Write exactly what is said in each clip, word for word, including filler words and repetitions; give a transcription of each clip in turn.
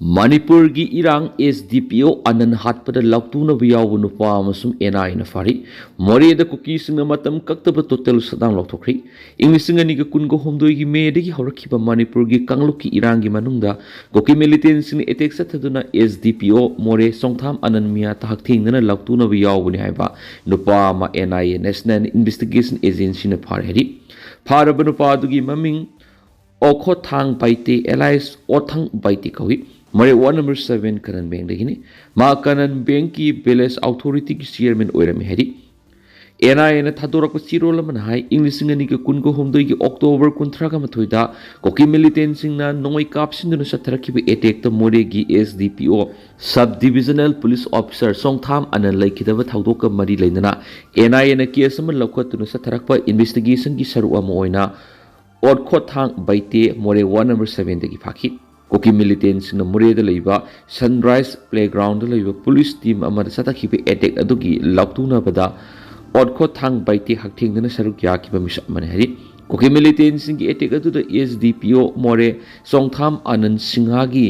ꯃꯅꯤꯄꯨꯔꯒꯤ ꯏꯔꯥꯡ, S D ꯄꯤ ꯑꯣ ꯑꯅꯟ ꯍꯥꯠꯄꯗ ꯂꯥꯎꯇꯨꯅꯕ ꯌꯥꯎꯕ ꯅꯨꯄꯥ ꯑꯃꯁꯨꯡ ꯑꯦꯟ ꯑꯥꯏ ꯑꯦꯅ ꯐꯥꯔꯤ꯫ ꯃꯣꯔꯦꯗ ꯀꯨꯀꯤꯁꯤꯡꯅ ꯃꯇꯝ ꯀꯛꯇꯕ ꯇꯣꯇꯦꯜ ꯁꯠꯗꯥꯎꯟ ꯂꯧꯊꯣꯛꯈ꯭ꯔꯤ꯫ ꯏꯪ ꯂꯤꯁꯤꯡ ꯑꯅꯤꯒ ꯀꯨꯟꯒ ꯍꯨꯝꯗꯣꯏꯒꯤ ꯃꯦꯗꯒꯤ ꯍꯧꯔꯛꯈꯤꯕ ꯃꯅꯤꯄꯨꯔꯒꯤ ꯀꯥꯡꯂꯨꯞꯀꯤ ꯏꯔꯥꯡꯒꯤ ꯃꯅꯨꯡꯗ ꯀꯨꯀꯤ ꯃꯤꯂꯤꯇꯦꯟꯁꯤꯡꯅ ꯑꯦꯇꯦꯛ ꯆꯠꯊꯗꯨꯅ ꯑꯦꯁ ꯗꯤ ꯄꯤ ꯑꯣ ꯃꯣꯔꯦ ꯆꯣꯡꯊꯥꯝ ꯑꯅꯟ ꯃꯤꯌꯥꯇ ꯍꯛꯊꯦꯡꯅꯅ ꯂꯥꯎꯇꯨꯅꯕ ꯌꯥꯎꯕꯅꯤ ꯍꯥꯏꯕ ꯅꯨꯄꯥ ꯑꯃ N I A, national investigation ꯑꯦꯖꯦꯟꯁꯤꯅ ꯐꯥꯔꯦ ꯍꯥꯏꯔꯤ꯫ ꯐꯥꯔꯕ ꯅꯨꯄꯥ ꯑꯗꯨꯒꯤ ꯃꯃꯤꯡ ꯑꯣꯈꯣꯊꯥꯡ ꯕꯥꯏꯇꯦ, ꯑꯦꯂꯥꯏꯁ ꯑꯣꯊꯥꯡ ꯕꯥꯏꯇꯦ ꯀꯧꯏ꯫ ꯃꯣꯔꯦ ꯋꯥꯔꯗ ꯅꯝꯕꯔ ꯁꯚꯦꯟ ꯀꯅꯟ ꯕꯦꯡꯗꯒꯤꯅꯤ꯫ ꯃꯥ ꯀꯅꯟ ꯕꯦꯡꯀꯤ ꯚꯤꯂꯦꯖ ꯑꯣꯊꯣꯔꯤꯇꯤꯒꯤ ꯆꯤꯌꯔꯃꯦꯟ ꯑꯣꯏꯔꯝꯃꯤ ꯍꯥꯏꯔꯤ꯫ ꯑꯦꯟ ꯑꯥꯏ ꯑꯦꯅ ꯊꯥꯗꯣꯔꯛꯄ ꯆꯦꯔꯣꯜ ꯑꯃꯅ ꯍꯥꯏ, ꯏꯪ ꯂꯤꯁꯤꯡ ꯑꯅꯤꯒ ꯀꯨꯟꯒ ꯍꯨꯝꯗꯣꯏꯒꯤ ꯑꯣꯛꯇꯣꯕꯔ ꯀꯨꯟꯊ꯭ꯔꯥꯒ ꯃꯥꯊꯣꯏꯗ ꯀꯨꯀꯤ ꯃꯤꯂꯤꯇꯦꯟꯁꯤꯡꯅ ꯅꯣꯡꯃꯩ ꯀꯥꯞꯁꯤꯟꯗꯨꯅ ꯆꯠꯊꯔꯛꯈꯤꯕ ꯑꯦꯇꯦꯛꯇ ꯃꯣꯔꯦꯒꯤ ꯑꯦꯁ ꯗꯤ ꯄꯤ ꯑꯣ, ꯁꯕ ꯗꯤꯕꯤꯖꯅꯦꯜ ꯄꯨꯂꯤꯁ ꯑꯣꯐꯤꯁꯥꯔ ꯆꯣꯡꯊꯥꯝ ꯑꯅꯟ ꯂꯩꯈꯤꯗꯕ ꯊꯧꯗꯣꯛꯀ ꯃꯔꯤ ꯂꯩꯅꯅ ꯑꯦꯟ ꯑꯥꯏ ꯑꯦꯅ ꯀꯦꯁ ꯑꯃ ꯂꯧꯈꯠꯇꯨꯅ ꯆꯠꯊꯔꯛꯄ ꯏꯟꯚꯦꯁꯇꯤꯒꯦꯁꯟꯒꯤ ꯁꯔꯨꯛ ꯑꯃ ꯑꯣꯏꯅ ꯑꯣꯠꯈꯣꯊꯥꯡ ꯕꯩꯇꯦ, ꯃꯣꯔꯦ ꯋꯥꯔꯗ ꯅꯝꯕꯔ ꯁꯚꯦꯟꯗꯒꯤ ꯐꯥꯈꯤ꯫ ꯀꯨꯀꯤ ꯃꯤꯂꯤꯇꯦꯟꯁꯤꯡꯅ ꯃꯣꯔꯦꯗ ꯂꯩꯕ ꯁꯟꯔꯥꯏꯁ ꯄ꯭ꯂꯦꯒ꯭ꯔꯥꯎꯟꯗ ꯂꯩꯕ ꯄꯨꯂꯤꯁ ꯇꯤꯝ ꯑꯃꯗ ꯆꯠꯊꯈꯤꯕ ꯑꯦꯇꯦꯛ ꯑꯗꯨꯒꯤ ꯂꯥꯎꯇꯨꯅꯕꯗ ꯑꯣꯠꯈꯣꯊꯥꯡ ꯕꯩꯇꯦ ꯍꯛꯊꯦꯡꯅꯅ ꯁꯔꯨꯛ ꯌꯥꯈꯤꯕ ꯃꯤꯁꯛ ꯑꯃꯅꯤ ꯍꯥꯏꯔꯤ꯫ ꯀꯨꯀꯤ ꯃꯤꯂꯤꯇꯦꯟꯁꯤꯡꯒꯤ ꯑꯦꯇꯦꯛ ꯑꯗꯨꯗ ꯑꯦꯁ ꯗꯤ ꯄꯤ ꯑꯣ ꯃꯣꯔꯦ ꯆꯣꯡꯊꯥꯝ ꯑꯅꯟ ꯁꯤꯡꯍꯒꯤ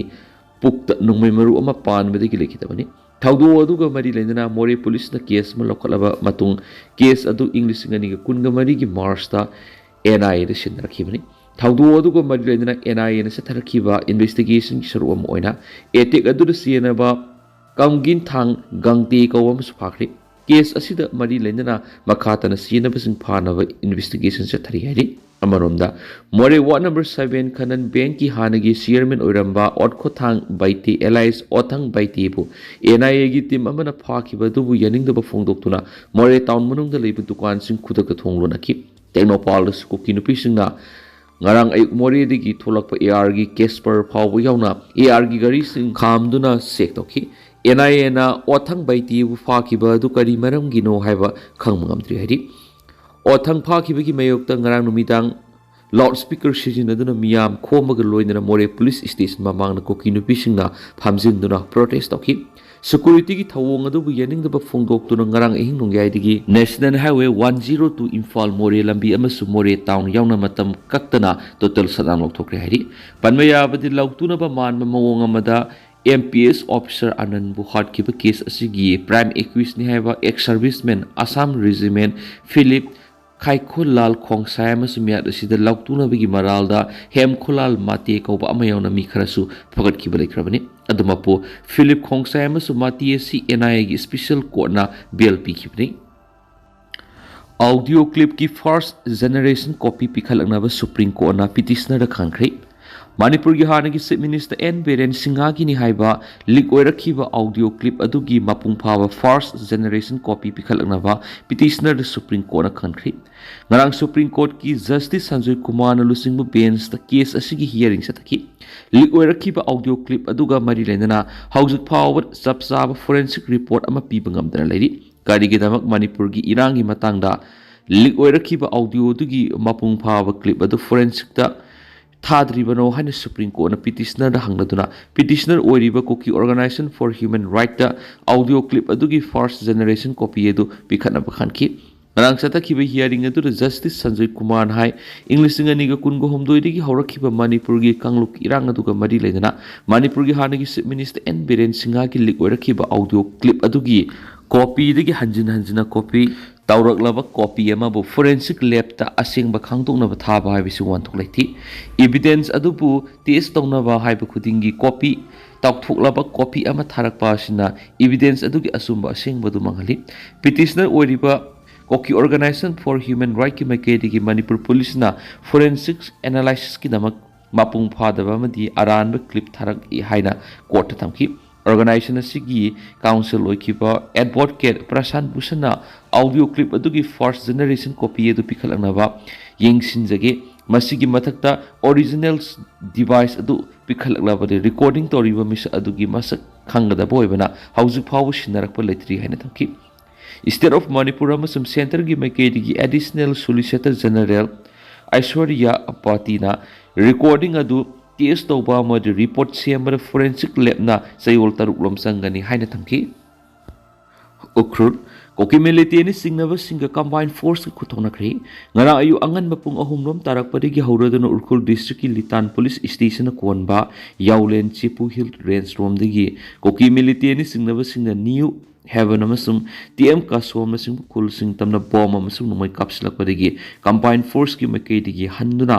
ꯄꯨꯛꯇ ꯅꯣꯡꯃꯩ ꯃꯔꯨ ꯑꯃ ꯄꯥꯟꯕꯗꯒꯤ ꯂꯩꯈꯤꯗꯕꯅꯤ꯫ ꯊꯧꯗꯣꯛ ꯑꯗꯨꯒ ꯃꯔꯤ ꯂꯩꯅꯅ ꯃꯣꯔꯦ ꯄꯨꯂꯤꯁꯅ ꯀꯦꯁ ꯑꯃ ꯂꯧꯈꯠꯂꯕ ꯃꯇꯨꯡ, ꯀꯦꯁ ꯑꯗꯨ ꯏꯪ ꯂꯤꯁꯤꯡ ꯑꯅꯤꯒ ꯀꯨꯟꯒ ꯃꯔꯤꯒꯤ ꯃꯥꯔꯆꯇ ꯑꯦꯟ ꯑꯥꯏ ꯑꯦꯗ ꯁꯤꯟꯅꯔꯛꯈꯤꯕꯅꯤ꯫ ꯊꯧꯗꯣꯛ ꯑꯗꯨꯒ ꯃꯔꯤ ꯂꯩꯅꯅ ꯑꯦꯟ ꯑꯥꯏ ꯑꯦꯅ ꯆꯠꯊꯔꯛꯈꯤꯕ ꯏꯟꯚꯦꯁꯇꯤꯒꯦꯁꯟꯒꯤ ꯁꯔꯨꯛ ꯑꯃ ꯑꯣꯏꯅ ꯑꯦꯇꯦꯛ ꯑꯗꯨꯗ ꯆꯦꯟꯅꯕ ꯀꯝꯒꯤꯟꯊꯥꯡ ꯒꯪꯇꯦ ꯀꯧꯕ ꯑꯃꯁꯨ ꯐꯥꯈ꯭ꯔꯦ꯫ ꯀꯦꯁ ꯑꯁꯤꯗ ꯃꯔꯤ ꯂꯩꯅꯅ ꯃꯈꯥ ꯇꯥꯅ ꯆꯦꯟꯅꯕꯁꯤꯡ ꯐꯥꯅꯕ ꯏꯟꯚꯦꯁꯇꯤꯒꯦꯁꯟ ꯆꯠꯊꯔꯤ ꯍꯥꯏꯔꯤ꯫ ꯑꯃꯔꯣꯝꯗ, ꯃꯣꯔꯦ ꯋꯥꯔꯗ ꯅꯝꯕꯔ ꯁꯚꯦꯟ ꯈꯅꯟ ꯕꯦꯡꯀꯤ ꯍꯥꯟꯅꯒꯤ ꯆꯤꯌꯔꯃꯦꯟ ꯑꯣꯏꯔꯝꯕ ꯑꯣꯠꯈꯣꯊꯥꯡ ꯕꯩꯇꯦ, ꯑꯦꯂꯥꯏꯁ ꯑꯣꯊꯥꯡ ꯕꯩꯇꯦꯕꯨ ꯑꯦꯟ ꯑꯥꯏ ꯑꯦꯒꯤ ꯇꯤꯝ ꯑꯃꯅ ꯐꯥꯈꯤꯕ ꯑꯗꯨꯕꯨ ꯌꯥꯅꯤꯡꯗꯕ ꯐꯣꯡꯗꯣꯛꯇꯨꯅ ꯃꯣꯔꯦ ꯇꯥꯎꯟ ꯃꯅꯨꯡꯗ ꯂꯩꯕ ꯗꯨꯀꯥꯟꯁꯤꯡ ꯈꯨꯗꯛꯇ ꯊꯣꯡ ꯂꯣꯟꯅꯈꯤ꯫ ꯇꯦꯡꯅꯧꯄꯜꯗꯁꯨ ꯀꯨꯀꯤ ꯅꯨꯄꯤꯁꯤꯡꯅ ꯉꯔꯥꯡ ꯑꯌꯨꯛ ꯃꯣꯔꯦꯗꯒꯤ ꯊꯣꯛꯂꯛꯄ ꯑꯦ ꯑꯥꯔꯒꯤ ꯀꯦꯁꯄꯔ ꯐꯥꯎꯕ ꯌꯥꯎꯅ ꯑꯦ ꯑꯥꯔꯒꯤ ꯒꯥꯔꯤꯁꯤꯡ ꯈꯥꯝꯗꯨꯅ ꯆꯦꯛ ꯇꯧꯈꯤ꯫ ꯑꯦꯟ ꯑꯥꯏ ꯑꯦꯅ ꯑꯣꯊꯥꯡ ꯕꯩꯇꯦꯕꯨ ꯐꯥꯈꯤꯕ ꯑꯗꯨ ꯀꯔꯤ ꯃꯔꯝꯒꯤꯅꯣ ꯍꯥꯏꯕ ꯈꯪꯕ ꯉꯝꯗ꯭ꯔꯤ ꯍꯥꯏꯔꯤ꯫ ꯑꯣꯊꯥꯡ ꯐꯥꯈꯤꯕꯒꯤ ꯃꯥꯌꯣꯛꯇ ꯉꯔꯥꯡ ꯅꯨꯃꯤꯗꯥꯡ ꯂꯥꯎꯗ ꯁ꯭ꯄꯤꯀꯔ ꯁꯤꯖꯤꯟꯅꯗꯨꯅ ꯃꯤꯌꯥꯝ ꯈꯣꯝꯕꯒ ꯂꯣꯏꯅꯅ ꯃꯣꯔꯦ ꯄꯨꯂꯤꯁ ꯁ꯭ꯇꯦꯁꯟ ꯃꯃꯥꯡꯗ ꯀꯨꯀꯤ ꯅꯨꯄꯤꯁꯤꯡꯅ ꯐꯝꯖꯤꯟꯗꯨꯅ ꯄ꯭ꯔꯣꯇꯦꯁ ꯇꯧꯈꯤ꯫ ꯁꯦꯀ꯭ꯌꯨꯔꯤꯇꯤꯒꯤ ꯊꯧꯑꯣꯡ ꯑꯗꯨꯕꯨ ꯌꯥꯅꯤꯡꯗꯕ ꯐꯣꯡꯗꯣꯛꯇꯨꯅ ꯉꯔꯥꯡ ꯑꯍꯤꯡ ꯅꯣꯡꯌꯥꯏꯗꯒꯤ national highway one zero two Imphal Moreh ꯂꯝꯕꯤ ꯑꯃꯁꯨꯡ ꯃꯣꯔꯦ ꯇꯥꯎꯟ ꯌꯥꯎꯅ ꯃꯇꯝ ꯀꯛꯇꯅ ꯇꯣꯇꯦꯜ ꯁꯠꯗꯥꯎꯟ ꯂꯧꯊꯣꯛꯈ꯭ꯔꯦ ꯍꯥꯏꯔꯤ꯫ ꯄꯟꯕ ꯌꯥꯕꯗꯤ ꯂꯧꯇꯨꯅꯕ ꯃꯥꯟꯕ ꯃꯑꯣꯡ ꯑꯃꯗ ꯑꯦꯝ ꯄꯤ ꯑꯦꯁ ꯑꯣꯐꯤꯁꯥꯔ ꯑꯅꯟꯕꯨ ꯍꯥꯠꯈꯤꯕ ꯀꯦꯁ ꯑꯁꯤꯒꯤ ꯄ꯭ꯔꯥꯏꯝ ꯑꯦꯀ꯭ꯌꯨꯁꯅꯤ ꯍꯥꯏꯕ ex serviceman Assam regiment Philip Khaikhullal Khongsai ꯑꯃꯁꯨꯡ ꯃꯤꯌꯥꯠ ꯑꯁꯤꯗ ꯂꯧꯇꯨꯅꯕꯒꯤ ꯃꯔꯥꯜꯗ ꯍꯦꯝꯈꯨꯂꯥꯜ ꯃꯥꯇꯦ ꯀꯧꯕ ꯑꯃ ꯌꯥꯎꯅ ꯃꯤ ꯈꯔꯁꯨ ꯐꯒꯠꯈꯤꯕ ꯂꯩꯈ꯭ꯔꯕꯅꯤ꯫ ꯑꯗꯨꯃꯛꯄꯨ ꯐꯤꯂꯤꯞ ꯈꯣꯡꯁꯥꯏ ꯑꯃꯁꯨꯡ ꯃꯥꯇꯦ ꯑꯁꯤ ꯑꯦꯟ ꯑꯥꯏ ꯑꯦꯒꯤ ꯁ꯭ꯄꯤꯁꯦꯜ ꯀꯣꯔꯠꯅ ꯕꯦꯜ ꯄꯤꯈꯤꯕꯅꯤ꯫ ꯑꯥꯎꯗꯤꯑꯣ ꯀ꯭ꯂꯤꯞꯀꯤ ꯐꯥꯔꯁ ꯖꯦꯅꯦꯔꯦꯁꯟ ꯀꯣꯄꯤ ꯄꯤꯈꯠꯂꯛꯅꯕ ꯁꯨꯄ꯭ꯔꯤꯝ ꯀꯣꯔꯠꯅ ꯄꯤꯇꯤꯁꯅꯔꯗ ꯈꯪꯈ꯭ꯔꯦ꯫ ꯃꯅꯤꯄꯨꯔꯒꯤ ꯍꯥꯟꯅꯒꯤ ꯆꯤꯐ ꯃꯤꯅꯤꯁꯇꯔ ꯑꯦꯟ ꯕꯤꯔꯦꯟ ꯁꯤꯡꯍꯒꯤꯅꯤ ꯍꯥꯏꯕ ꯂꯤꯛ ꯑꯣꯏꯔꯛꯈꯤꯕ ꯑꯥꯎꯗꯤꯑꯣ ꯀ꯭ꯂꯤꯞ ꯑꯗꯨꯒꯤ ꯃꯄꯨꯡ ꯐꯥꯕ ꯐꯥꯔꯁ ꯖꯦꯅꯦꯔꯦꯁꯟ ꯀꯣꯄꯤ ꯄꯤꯈꯠꯂꯛꯅꯕ ꯄꯤꯇꯤꯁꯅꯔꯗ ꯁꯨꯄ꯭ꯔꯤꯝ ꯀꯣꯔꯠꯅ ꯈꯟꯈ꯭ꯔꯦ꯫ ꯉꯔꯥꯡ ꯁꯨꯄ꯭ꯔꯤꯝ ꯀꯣꯔꯠꯀꯤ ꯖꯁꯇꯤꯁ ꯁꯟꯖꯣꯏ ꯀꯨꯃꯥꯔꯅ ꯂꯨꯆꯤꯡꯕ ꯕꯦꯟꯁꯇ ꯀꯦꯁ ꯑꯁꯤꯒꯤ ꯍꯤꯌꯥꯔꯤꯡ ꯆꯠꯊꯈꯤ꯫ ꯂꯤꯛ ꯑꯣꯏꯔꯛꯈꯤꯕ ꯑꯥꯎꯗꯤꯑꯣ ꯀ꯭ꯂꯤꯞ ꯑꯗꯨꯒ ꯃꯔꯤ ꯂꯩꯅꯅ ꯍꯧꯖꯤꯛ ꯐꯥꯎꯕ ꯆꯞ ꯆꯥꯕ ꯐꯣꯔꯦꯟꯁꯤꯛ ꯔꯤꯄꯣꯔꯠ ꯑꯃ ꯄꯤꯕ ꯉꯝꯗꯅ ꯂꯩꯔꯤ꯫ ꯀꯔꯤꯒꯤꯗꯃꯛ ꯃꯅꯤꯄꯨꯔꯒꯤ ꯏꯔꯥꯡꯒꯤ ꯃꯇꯥꯡꯗ ꯂꯤꯛ ꯑꯣꯏꯔꯛꯈꯤꯕ ꯑꯥꯎꯗꯤꯑꯣ ꯑꯗꯨꯒꯤ ꯃꯄꯨꯡ ꯐꯥꯕ ꯀ꯭ꯂꯤꯞ ꯑꯗꯨ ꯐꯣꯔꯦꯟꯁꯤꯛꯇ ꯊꯥꯗ꯭ꯔꯤꯕꯅꯣ ꯍꯥꯏꯅ ꯁꯨꯄ꯭ꯔꯤꯝ ꯀꯣꯔꯠꯅ ꯄꯤꯇꯤꯁꯅꯔꯗ ꯍꯪꯂꯗꯨꯅ, ꯄꯤꯇꯤꯁꯅꯔ ꯑꯣꯏꯔꯤꯕ ꯀꯨꯀꯤ ꯑꯣꯔꯒꯅꯥꯏꯖꯦꯁꯟ ꯐꯣꯔ ꯍ꯭ꯌꯨꯃꯦꯟ ꯔꯥꯏꯠꯇ ꯑꯥꯎꯗꯤꯑꯣ ꯀ꯭ꯂꯤꯞ ꯑꯗꯨꯒꯤ ꯐꯥꯔꯁ ꯖꯦꯅꯦꯔꯦꯁꯟ ꯀꯣꯄꯤ ꯑꯗꯨ ꯄꯤꯈꯠꯅꯕ ꯈꯟꯈꯤ꯫ ꯉꯔꯥꯡ ꯆꯠꯊꯈꯤꯕ ꯍꯤꯌꯥꯔꯤꯡ ꯑꯗꯨꯗ ꯖꯁꯇꯤꯁ ꯁꯟꯖꯣꯏ ꯀꯨꯃꯥꯔꯅ ꯍꯥꯏ, ꯏꯪ ꯂꯤꯁꯤꯡ ꯑꯅꯤꯒ ꯀꯨꯟꯒ ꯍꯨꯝꯗꯣꯏꯗꯒꯤ ꯍꯧꯔꯛꯈꯤꯕ ꯃꯅꯤꯄꯨꯔꯒꯤ ꯀꯥꯡꯂꯨꯞ ꯏꯔꯥꯡ ꯑꯗꯨꯒ ꯃꯔꯤ ꯂꯩꯅꯅ ꯃꯅꯤꯄꯨꯔꯒꯤ ꯍꯥꯟꯅꯒꯤ ꯆꯤꯐ ꯃꯤꯅꯤꯁꯇꯔ ꯑꯦꯟ ꯕꯤꯔꯦꯟ ꯁꯤꯡꯍꯒꯤ ꯂꯤꯛ ꯑꯣꯏꯔꯛꯈꯤꯕ ꯑꯥꯎꯗꯤꯑꯣ ꯀ꯭ꯂꯤꯞ ꯑꯗꯨꯒꯤ ꯀꯣꯄꯤꯗꯒꯤ ꯍꯟꯖꯤꯟ ꯍꯟꯖꯤꯟꯅ ꯀꯣꯄꯤ ꯇꯧꯔꯛꯂꯕ ꯀꯣꯄꯤ ꯑꯃꯕꯨ ꯐꯣꯔꯦꯟꯁꯤꯛ ꯂꯦꯕꯇ ꯑꯁꯦꯡꯕ ꯈꯪꯗꯣꯛꯅꯕ ꯊꯥꯕ ꯍꯥꯏꯕꯁꯤ ꯋꯥꯍꯟꯊꯣꯛ ꯂꯩꯇꯦ꯫ ꯏꯚꯤꯗꯦꯟꯁ ꯑꯗꯨꯕꯨ ꯇꯦꯁ ꯇꯧꯅꯕ ꯍꯥꯏꯕ ꯈꯨꯗꯤꯡꯒꯤ ꯀꯣꯄꯤ ꯇꯧꯊꯣꯛꯂꯕ ꯀꯣꯄꯤ ꯑꯃ ꯊꯥꯔꯛꯄ ꯑꯁꯤꯅ ꯏꯚꯤꯗꯦꯟꯁ ꯑꯗꯨꯒꯤ ꯑꯆꯨꯝꯕ ꯑꯁꯦꯡꯕꯗꯨ ꯃꯥꯡꯍꯜꯂꯤ꯫ ꯄꯤꯇꯤꯁꯅꯔ ꯑꯣꯏꯔꯤꯕ ꯀꯣꯀꯤ ꯑꯣꯔꯒꯅꯥꯏꯖꯦꯁꯟ ꯐꯣꯔ ꯍ꯭ꯌꯨꯃꯦꯟ ꯔꯥꯏꯠꯀꯤ ꯃꯥꯏꯀꯩꯗꯒꯤ ꯃꯅꯤꯄꯨꯔ ꯄꯨꯂꯤꯁꯅ ꯐꯣꯔꯦꯟꯁꯤꯛ ꯑꯦꯅꯥꯂꯥꯏꯁꯤꯁꯀꯤꯗꯃꯛ ꯃꯄꯨꯡ ꯐꯥꯗꯕ ꯑꯃꯗꯤ ꯑꯔꯥꯟꯕ ꯀ꯭ꯂꯤꯞ ꯊꯥꯔꯛꯏ ꯍꯥꯏꯅ ꯀꯣꯔꯠꯇ ꯊꯝꯈꯤ꯫ ꯑꯣꯔꯒꯅꯥꯏꯖꯦꯁꯟ ꯑꯁꯤꯒꯤ ꯀꯥꯎꯟꯁꯤꯜ ꯑꯣꯏꯈꯤꯕ ꯑꯦꯗꯚꯣꯀꯦꯠ ꯄ꯭ꯔꯁꯥꯟ ꯚꯨꯁꯟꯅ ꯑꯥꯎꯗꯤꯑꯣ ꯀ꯭ꯂꯤꯞ ꯑꯗꯨꯒꯤ ꯐꯥꯔꯁ ꯖꯦꯅꯦꯔꯦꯁꯟ ꯀꯣꯄꯤ ꯑꯗꯨ ꯄꯤꯈꯠꯂꯛꯅꯕ ꯌꯦꯡꯁꯤꯟꯖꯒꯦ꯫ ꯃꯁꯤꯒꯤ ꯃꯊꯛꯇ ꯑꯣꯔꯤꯖꯤꯅꯦꯜ ꯗꯤꯚꯥꯏꯁ ꯑꯗꯨ ꯄꯤꯈꯠꯂꯛꯂꯕꯗꯤ ꯔꯦꯀꯣꯔꯗꯤꯡ ꯇꯧꯔꯤꯕ ꯃꯤꯁꯛ ꯑꯗꯨꯒꯤ ꯃꯁꯛ ꯈꯪꯒꯗꯕ ꯑꯣꯏꯕꯅ ꯍꯧꯖꯤꯛ ꯐꯥꯎꯕ ꯁꯤꯟꯅꯔꯛꯄ ꯂꯩꯇ꯭ꯔꯤ ꯍꯥꯏꯅ ꯊꯝꯈꯤ꯫ ꯁ꯭ꯇꯦꯠ ꯑꯣꯐ ꯃꯅꯤꯄꯨꯔ ꯑꯃꯁꯨꯡ ꯁꯦꯟꯇꯔꯒꯤ ꯃꯥꯏꯀꯩꯗꯒꯤ ꯑꯦꯗꯤꯁꯅꯦꯜ ꯁꯣꯂꯤꯁꯤꯇꯔ ꯖꯦꯅꯔꯦꯜ ꯑꯥꯏꯁ꯭ꯋꯔꯤꯌꯥ ꯄꯥꯇꯤꯅ ꯔꯦꯀꯣꯔꯗꯤꯡ ꯑꯗꯨ ꯇꯦꯁ ꯇꯧꯕ ꯑꯃꯗꯤ ꯔꯤꯄꯣꯔꯠ ꯁꯦꯝꯕꯗ ꯐꯣꯔꯦꯟꯁꯤꯛ ꯂꯦꯕꯅ ꯆꯌꯣꯜ ꯇꯔꯨꯛ ꯂꯣꯝ ꯆꯪꯒꯅꯤ ꯍꯥꯏꯅ ꯊꯝꯈꯤ꯫ ꯎꯈ꯭ꯔꯨꯜ, ꯀꯨꯀꯤ ꯃꯤꯂꯤꯇꯦꯟꯅ ꯆꯤꯡꯅꯕꯁꯤꯡꯒ ꯀꯝꯕꯥꯏꯟ ꯐꯣꯔꯁꯀ ꯈꯨꯠꯊꯣꯛꯅꯈ꯭ꯔꯦ꯫ ꯉꯔꯥꯡ ꯑꯌꯨꯛ ꯑꯉꯟꯕ ꯄꯨꯡ ꯑꯍꯨꯝ ꯂꯣꯝ ꯇꯥꯔꯛꯄꯗꯒꯤ ꯍꯧꯔꯗꯨꯅ ꯎꯈ꯭ꯔꯨꯜ ꯗꯤꯁꯇ꯭ꯔꯤꯛꯀꯤ ꯂꯤꯇꯥꯟ ꯄꯨꯂꯤꯁ ꯁ꯭ꯇꯦꯁꯟꯅ ꯀꯣꯟꯕ ꯌꯥꯎꯂꯦꯟ ꯆꯤꯄꯨ ꯍꯤꯜ ꯔꯦꯟꯖ ꯔꯣꯝꯗꯒꯤ ꯀꯨꯀꯤ ꯃꯤꯂꯤꯇꯦꯟꯅ ꯆꯤꯡꯅꯕꯁꯤꯡꯅ ꯅ꯭ꯌꯨ ꯍꯦꯕꯟ ꯑꯃꯁꯨꯡ ꯇꯤ ꯑꯦꯝ ꯀꯥꯁꯣꯝꯅꯆꯤꯡꯕ ꯈꯨꯜꯁꯤꯡ ꯇꯝꯅ ꯕꯣꯝ ꯑꯃꯁꯨꯡ ꯅꯣꯡꯃꯩ ꯀꯥꯞꯁꯤꯜꯂꯛꯄꯗꯒꯤ ꯀꯝꯕꯥꯏꯟ ꯐꯣꯔꯁꯀꯤ ꯃꯥꯏꯀꯩꯗꯒꯤ ꯍꯟꯗꯨꯅ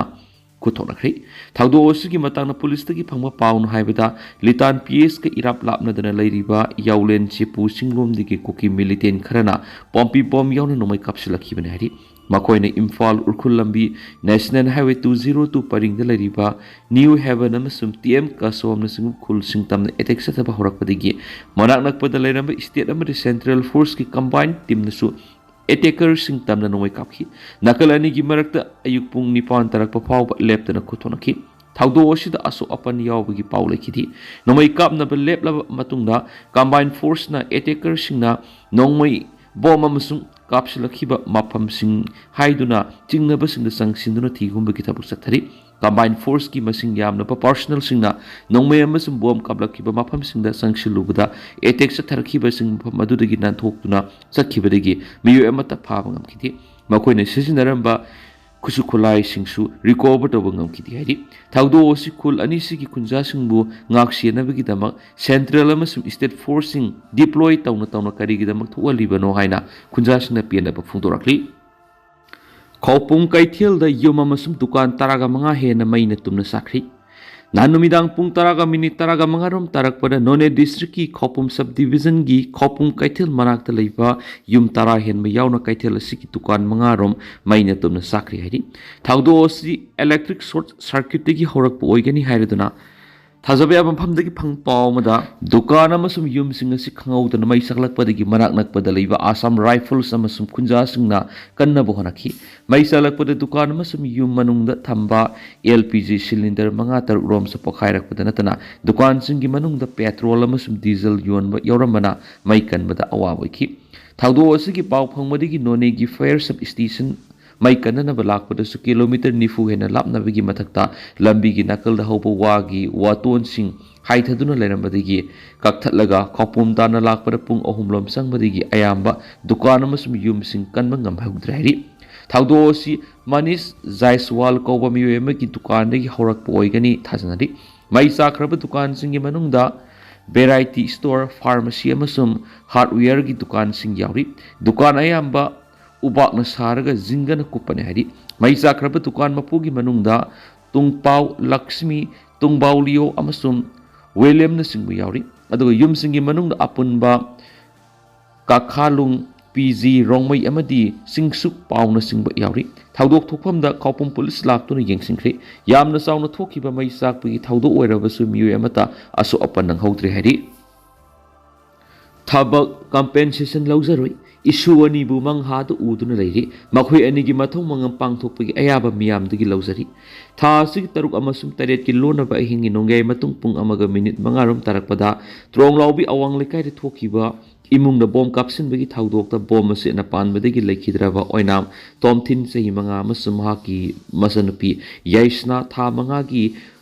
ꯈꯨꯠꯊꯣꯛꯅꯈ꯭ꯔꯦ꯫ ꯊꯧꯗꯣꯛ ꯑꯁꯤꯒꯤ ꯃꯇꯥꯡꯗ ꯄꯨꯂꯤꯁꯇꯒꯤ ꯐꯪꯕ ꯄꯥꯎꯅ ꯍꯥꯏꯕꯗ, ꯂꯤꯇꯥꯟ ꯄꯤ ꯑꯦꯁꯀ ꯏꯔꯥꯞ ꯂꯥꯞꯅꯗꯅ ꯂꯩꯔꯤꯕ ꯌꯥꯎꯂꯦꯟ ꯆꯤꯄꯨ ꯆꯤꯡꯂꯣꯝꯗꯒꯤ ꯀꯨꯀꯤ ꯃꯤꯂꯤꯇꯦꯟ ꯈꯔꯅ ꯄꯣꯝꯄꯤ ꯕꯣꯝ ꯌꯥꯎꯅ ꯅꯣꯡꯃꯩ ꯀꯥꯞꯁꯤꯜꯂꯛꯈꯤꯕꯅꯤ ꯍꯥꯏꯔꯤ꯫ ꯃꯈꯣꯏꯅ ꯏꯝꯐꯥꯜ ꯎꯈ꯭ꯔꯨꯜ ꯂꯝꯕꯤ national highway two zero two ꯄꯔꯤꯡꯗ ꯂꯩꯔꯤꯕ ꯅ꯭ꯌꯨ ꯍꯦꯕꯟ ꯑꯃꯁꯨꯡ ꯇꯤ ꯑꯦꯝ ꯀꯥꯁꯣꯝꯅꯆꯤꯡꯕ ꯈꯨꯜꯁꯤꯡ ꯇꯝꯅ ꯑꯦꯇꯦꯛ ꯆꯠꯊꯕ ꯍꯧꯔꯛꯄꯗꯒꯤ ꯃꯅꯥꯛ ꯅꯛꯄꯗ ꯂꯩꯔꯝꯕ ꯁ꯭ꯇꯦꯠ ꯑꯃꯗꯤ ꯁꯦꯟꯇ꯭ꯔꯦꯜ ꯐꯣꯔꯁꯀꯤ ꯀꯝꯕꯥꯏꯟ ꯇꯤꯝꯅꯁꯨ ꯑꯦꯇꯦꯀꯔꯁꯤꯡ ꯇꯝꯅ ꯅꯣꯡꯃꯩ ꯀꯥꯞꯈꯤ꯫ ꯅꯥꯀꯜ ꯑꯅꯤꯒꯤ ꯃꯔꯛꯇ ꯑꯌꯨꯛ ꯄꯨꯡ ꯅꯤꯄꯥꯟ ꯇꯥꯔꯛꯄ ꯐꯥꯎꯕ ꯂꯦꯞꯇꯅ ꯈꯨꯠꯊꯣꯛꯅꯈꯤ꯫ ꯊꯧꯗꯣꯛ ꯑꯁꯤꯗ ꯑꯁꯣꯛ ꯑꯄꯟ ꯌꯥꯎꯕꯒꯤ ꯄꯥꯎ ꯂꯩꯈꯤꯗꯦ꯫ ꯅꯣꯡꯃꯩ ꯀꯥꯞꯅꯕ ꯂꯦꯞꯂꯕ ꯃꯇꯨꯡꯗ ꯀꯝꯕꯥꯏꯟ ꯐꯣꯔꯁꯅ ꯑꯦꯇꯦꯀꯔꯁꯤꯡꯅ ꯅꯣꯡꯃꯩ ꯕꯣꯝ ꯑꯃꯁꯨꯡ ꯀꯥꯞꯁꯤꯜꯂꯛꯈꯤꯕ ꯃꯐꯝꯁꯤꯡ ꯍꯥꯏꯗꯨꯅ ꯆꯤꯡꯅꯕꯁꯤꯡꯗ ꯆꯪꯁꯤꯟꯗꯨꯅ ꯊꯤꯍꯨꯝꯕꯒꯤ ꯊꯕꯛ ꯆꯠꯊꯔꯤ꯫ ꯀꯝꯕꯥꯏꯟ ꯐꯣꯔꯁꯀꯤ ꯃꯁꯤꯡ ꯌꯥꯝꯂꯕ ꯄꯥꯔꯁꯅꯦꯜꯁꯤꯡꯅ ꯅꯣꯡꯃꯩ ꯑꯃꯁꯨꯡ ꯕꯣꯝ ꯀꯥꯞꯂꯛꯈꯤꯕ ꯃꯐꯝꯁꯤꯡꯗ ꯆꯪꯁꯤꯜꯂꯨꯕꯗ ꯑꯦꯇꯦꯛ ꯆꯠꯊꯔꯛꯈꯤꯕꯁꯤꯡ ꯃꯐꯝ ꯑꯗꯨꯗꯒꯤ ꯅꯥꯟꯊꯣꯛꯇꯨꯅ ꯆꯠꯈꯤꯕꯗꯒꯤ ꯃꯤꯑꯣꯏ ꯑꯃꯠꯇ ꯐꯥꯕ ꯉꯝꯈꯤꯗꯦ꯫ ꯃꯈꯣꯏꯅ ꯁꯤꯖꯤꯟꯅꯔꯝꯕ ꯈꯨꯠꯁꯨ ꯈꯨꯠꯂꯥꯏꯁꯤꯡꯁꯨ ꯔꯤꯀꯣꯚꯔ ꯇꯧꯕ ꯉꯝꯈꯤꯗꯦ ꯍꯥꯏꯔꯤ꯫ ꯊꯧꯗꯣꯛ ꯑꯁꯤ ꯈꯨꯜ ꯑꯅꯤꯁꯤꯒꯤ ꯈꯨꯟꯖꯥꯁꯤꯡꯕꯨ ꯉꯥꯛ ꯁꯦꯟꯅꯕꯒꯤꯗꯃꯛ ꯁꯦꯟꯇ꯭ꯔꯦꯜ ꯑꯃꯁꯨꯡ ꯁ꯭ꯇꯦꯠ ꯐꯣꯔꯁꯁꯤꯡ ꯗꯤꯄ꯭ꯂꯣꯏ ꯇꯧꯅ ꯇꯧꯅ ꯀꯔꯤꯒꯤꯗꯃꯛ ꯊꯣꯛꯍꯜꯂꯤꯕꯅꯣ ꯍꯥꯏꯅ ꯈꯨꯟꯖꯥꯁꯤꯡꯅ ꯄꯦꯟꯗꯕ ꯐꯣꯡꯗꯣꯔꯛꯂꯤ꯫ ꯈꯧꯄꯨꯝ ꯀꯩꯊꯦꯜꯗ ꯌꯨꯝ ꯑꯃꯁꯨꯡ ꯗꯨꯀꯥꯟ ꯇꯔꯥꯒ ꯃꯉꯥ ꯍꯦꯟꯅ ꯃꯩꯅ ꯇꯨꯝꯅ ꯆꯥꯛꯈ꯭ꯔꯤ꯫ ꯅꯍꯥꯟ ꯅꯨꯃꯤꯗꯥꯡ ꯄꯨꯡ ꯇꯔꯥꯒ ꯃꯤꯅꯤꯠ ꯇꯔꯥꯒ ꯃꯉꯥ ꯔꯣꯝ ꯇꯥꯔꯛꯄꯗ ꯅꯣꯅꯦ ꯗꯤꯁꯇ꯭ꯔꯤꯛꯀꯤ ꯈꯧꯄꯨꯝ ꯁꯕ ꯗꯤꯕꯤꯖꯟꯒꯤ ꯈꯧꯄꯨꯝ ꯀꯩꯊꯦꯜ ꯃꯅꯥꯛꯇ ꯂꯩꯕ ꯌꯨꯝ ꯇꯔꯥ ꯍꯦꯟꯕ ꯌꯥꯎꯅ ꯀꯩꯊꯦꯜ ꯑꯁꯤꯒꯤ ꯗꯨꯀꯥꯟ ꯃꯉꯥ ꯔꯣꯝ ꯃꯩꯅ ꯇꯨꯝꯅ ꯆꯥꯛꯈ꯭ꯔꯦ ꯍꯥꯏꯔꯤ꯫ ꯊꯧꯗꯣꯛ ꯑꯁꯤ ꯏꯂꯦꯛꯇ꯭ꯔꯤꯛ ꯁꯣꯔꯠ ꯁꯔꯀ꯭ꯌꯨꯠꯇꯒꯤ ꯍꯧꯔꯛꯄ ꯑꯣꯏꯒꯅꯤ ꯍꯥꯏꯔꯗꯨꯅ ꯊꯥꯖꯕ ꯌꯥꯕ ꯃꯐꯝꯗꯒꯤ ꯐꯪꯕ ꯄꯥꯎ ꯑꯃꯗ, ꯗꯨꯀꯥꯟ ꯑꯃꯁꯨꯡ ꯌꯨꯝꯁꯤꯡ ꯑꯁꯤ ꯈꯪꯍꯧꯗꯅ ꯃꯩ ꯆꯥꯛꯂꯛꯄꯗꯒꯤ ꯃꯅꯥꯛ ꯅꯛꯄꯗ ꯂꯩꯕ ꯑꯁꯥꯝ ꯔꯥꯏꯐꯜꯁ ꯑꯃꯁꯨꯡ ꯈꯨꯟꯖꯥꯁꯤꯡꯅ ꯀꯟꯅꯕ ꯍꯣꯠꯅꯈꯤ꯫ ꯃꯩ ꯆꯥꯛꯂꯛꯄꯗ ꯗꯨꯀꯥꯟ ꯑꯃꯁꯨꯡ ꯌꯨꯝ ꯃꯅꯨꯡꯗ ꯊꯝꯕ ꯑꯦꯜ ꯄꯤ ꯖꯤ ꯁꯤꯂꯤꯟꯗꯔ ꯃꯉꯥ ꯇꯔꯨꯛ ꯔꯣꯝꯁꯨ ꯄꯣꯈꯥꯏꯔꯛꯄꯗ ꯅꯠꯇꯅ ꯗꯨꯀꯥꯟꯁꯤꯡꯒꯤ ꯃꯅꯨꯡꯗ ꯄꯦꯇ꯭ꯔꯣꯜ ꯑꯃꯁꯨꯡ ꯗꯤꯖꯜ ꯌꯣꯟꯕ ꯌꯥꯎꯔꯝꯕꯅ ꯃꯩ ꯀꯟꯕꯗ ꯑꯋꯥꯕ ꯑꯣꯏꯈꯤ꯫ ꯊꯧꯗꯣꯛ ꯑꯁꯤꯒꯤ ꯄꯥꯎ ꯐꯪꯕꯗꯒꯤ ꯅꯣꯅꯦꯒꯤ ꯐꯥꯌꯔ ꯁꯕ ꯁ꯭ꯇꯦꯁꯟ ꯃꯩ ꯀꯟꯅꯅꯕ ꯂꯥꯛꯄꯗꯁꯨ ꯀꯤꯂꯣꯃꯤꯇꯔ ꯅꯤꯐꯨ ꯍꯦꯟꯅ ꯂꯥꯞꯅꯕꯒꯤ ꯃꯊꯛꯇ ꯂꯝꯕꯤꯒꯤ ꯅꯥꯀꯜꯗ ꯍꯧꯕ ꯋꯥꯒꯤ ꯋꯥꯇꯣꯟꯁꯤꯡ ꯍꯥꯏꯊꯗꯨꯅ ꯂꯩꯔꯝꯕꯗꯒꯤ ꯀꯛꯊꯠꯂꯒ ꯈꯧꯄꯨꯝ ꯇꯥꯟꯅ ꯂꯥꯛꯄꯗ ꯄꯨꯡ ꯑꯍꯨꯝ ꯂꯣꯝ ꯆꯪꯕꯗꯒꯤ ꯑꯌꯥꯝꯕ ꯗꯨꯀꯥꯟ ꯑꯃꯁꯨꯡ ꯌꯨꯝꯁꯤꯡ ꯀꯟꯕ ꯉꯝꯍꯧꯗ꯭ꯔꯦ ꯍꯥꯏꯔꯤ꯫ ꯊꯧꯗꯣꯛ ꯑꯁꯤ ꯃꯅꯤꯁ ꯖꯥꯏꯁꯋꯥꯜ ꯀꯧꯕ ꯃꯤꯑꯣꯏ ꯑꯃꯒꯤ ꯗꯨꯀꯥꯟꯗꯒꯤ ꯍꯧꯔꯛꯄ ꯑꯣꯏꯒꯅꯤ ꯊꯥꯖꯅꯔꯤ꯫ ꯃꯩ ꯆꯥꯛꯈ꯭ꯔꯕ ꯗꯨꯀꯥꯟꯁꯤꯡꯒꯤ ꯃꯅꯨꯡꯗ ꯚꯦꯔꯥꯏꯇꯤ ꯁ꯭ꯇꯣꯔ, ꯐꯥꯔꯃꯥꯁꯤ ꯑꯃꯁꯨꯡ ꯍꯥꯔꯗꯋꯦꯌꯔꯒꯤ ꯗꯨꯀꯥꯟꯁꯤꯡ ꯌꯥꯎꯔꯤ꯫ ꯗꯨꯀꯥꯟ ꯑꯌꯥꯝꯕ ꯎꯕꯥꯛꯅ ꯁꯥꯔꯒ ꯖꯤꯡꯒꯅ ꯀꯨꯞꯄꯅꯤ ꯍꯥꯏꯔꯤ꯫ ꯃꯩ ꯆꯥꯛꯈ꯭ꯔꯕ ꯗꯨꯀꯥꯟ ꯃꯄꯨꯒꯤ ꯃꯅꯨꯡꯗ ꯇꯨꯡꯄꯥꯎ ꯂꯛꯁꯃꯤ, ꯇꯨꯡꯕꯥꯎ ꯂꯤꯌꯣ ꯑꯃꯁꯨꯡ ꯋꯤꯂꯤꯌꯝꯅꯆꯤꯡꯕ ꯌꯥꯎꯔꯤ꯫ ꯑꯗꯨꯒ ꯌꯨꯝꯁꯤꯡꯒꯤ ꯃꯅꯨꯡꯗ ꯑꯄꯨꯟꯕ ꯀꯥꯈꯥꯂꯨꯡ, ꯄꯤ ꯖꯤ ꯔꯣꯡꯃꯩ ꯑꯃꯗꯤ ꯆꯤꯡꯁꯨꯛ ꯄꯥꯎꯅꯆꯤꯡꯕ ꯌꯥꯎꯔꯤ꯫ ꯊꯧꯗꯣꯛ ꯊꯣꯛꯐꯝꯗ ꯈꯧꯄꯨꯝ ꯄꯨꯂꯤꯁ ꯂꯥꯛꯇꯨꯅ ꯌꯦꯡꯁꯤꯟꯈ꯭ꯔꯦ꯫ ꯌꯥꯝꯅ ꯆꯥꯎꯅ ꯊꯣꯛꯈꯤꯕ ꯃꯩ ꯆꯥꯛꯄꯒꯤ ꯊꯧꯗꯣꯛ ꯑꯣꯏꯔꯕꯁꯨ ꯃꯤꯑꯣꯏ ꯑꯃꯠꯇ ꯑꯁꯣꯛ ꯑꯄꯟ ꯅꯪꯍꯧꯗ꯭ꯔꯦ ꯍꯥꯏꯔꯤ꯫ ꯊꯕꯛ ꯀꯝꯄꯦꯟꯁꯦꯁꯟ ꯂꯧꯖꯔꯣꯏ꯫ ꯏꯁꯨ ꯑꯅꯤꯕꯨ ꯃꯪꯍꯥꯗ ꯎꯗꯨꯅ ꯂꯩꯔꯤ꯫ ꯃꯈꯣꯏ ꯑꯅꯤꯒꯤ ꯃꯊꯧ ꯃꯉꯝ ꯄꯥꯡꯊꯣꯛꯄꯒꯤ ꯑꯌꯥꯕ ꯃꯤꯌꯥꯝꯗꯒꯤ ꯂꯧꯖꯔꯤ꯫ ꯊꯥ ꯑꯁꯤꯒꯤ ꯇꯔꯨꯛ ꯑꯃꯁꯨꯡ ꯇꯔꯦꯠꯀꯤ ꯂꯣꯟꯅꯕ ꯑꯍꯤꯡꯒꯤ ꯅꯣꯡꯌꯥꯏ ꯃꯇꯨꯡ ꯄꯨꯡ ꯑꯃꯒ ꯃꯤꯅꯤꯠ ꯃꯉꯥ ꯔꯣꯝ ꯇꯥꯔꯛꯄꯗ ꯇ꯭ꯔꯣꯡꯂꯥꯎꯕꯤ ꯑꯋꯥꯡ ꯂꯩꯀꯥꯏꯗ ꯊꯣꯛꯈꯤꯕ ꯏꯃꯨꯡꯗ ꯕꯣꯝ ꯀꯥꯞꯁꯤꯟꯕꯒꯤ ꯊꯧꯗꯣꯛꯇ ꯕꯣꯝ ꯃꯆꯦꯠꯅ ꯄꯥꯟꯕꯗꯒꯤ ꯂꯩꯈꯤꯗ꯭ꯔꯕ ꯑꯣꯏꯅꯥꯝ ꯇꯣꯝꯊꯤꯟ, ꯆꯍꯤ ꯃꯉꯥ, ꯑꯃꯁꯨꯡ ꯃꯍꯥꯛꯀꯤ ꯃꯆꯟꯅꯨꯄꯤ ꯌꯥꯏꯁꯅꯥ, ꯊꯥ ꯃꯉꯥꯒꯤ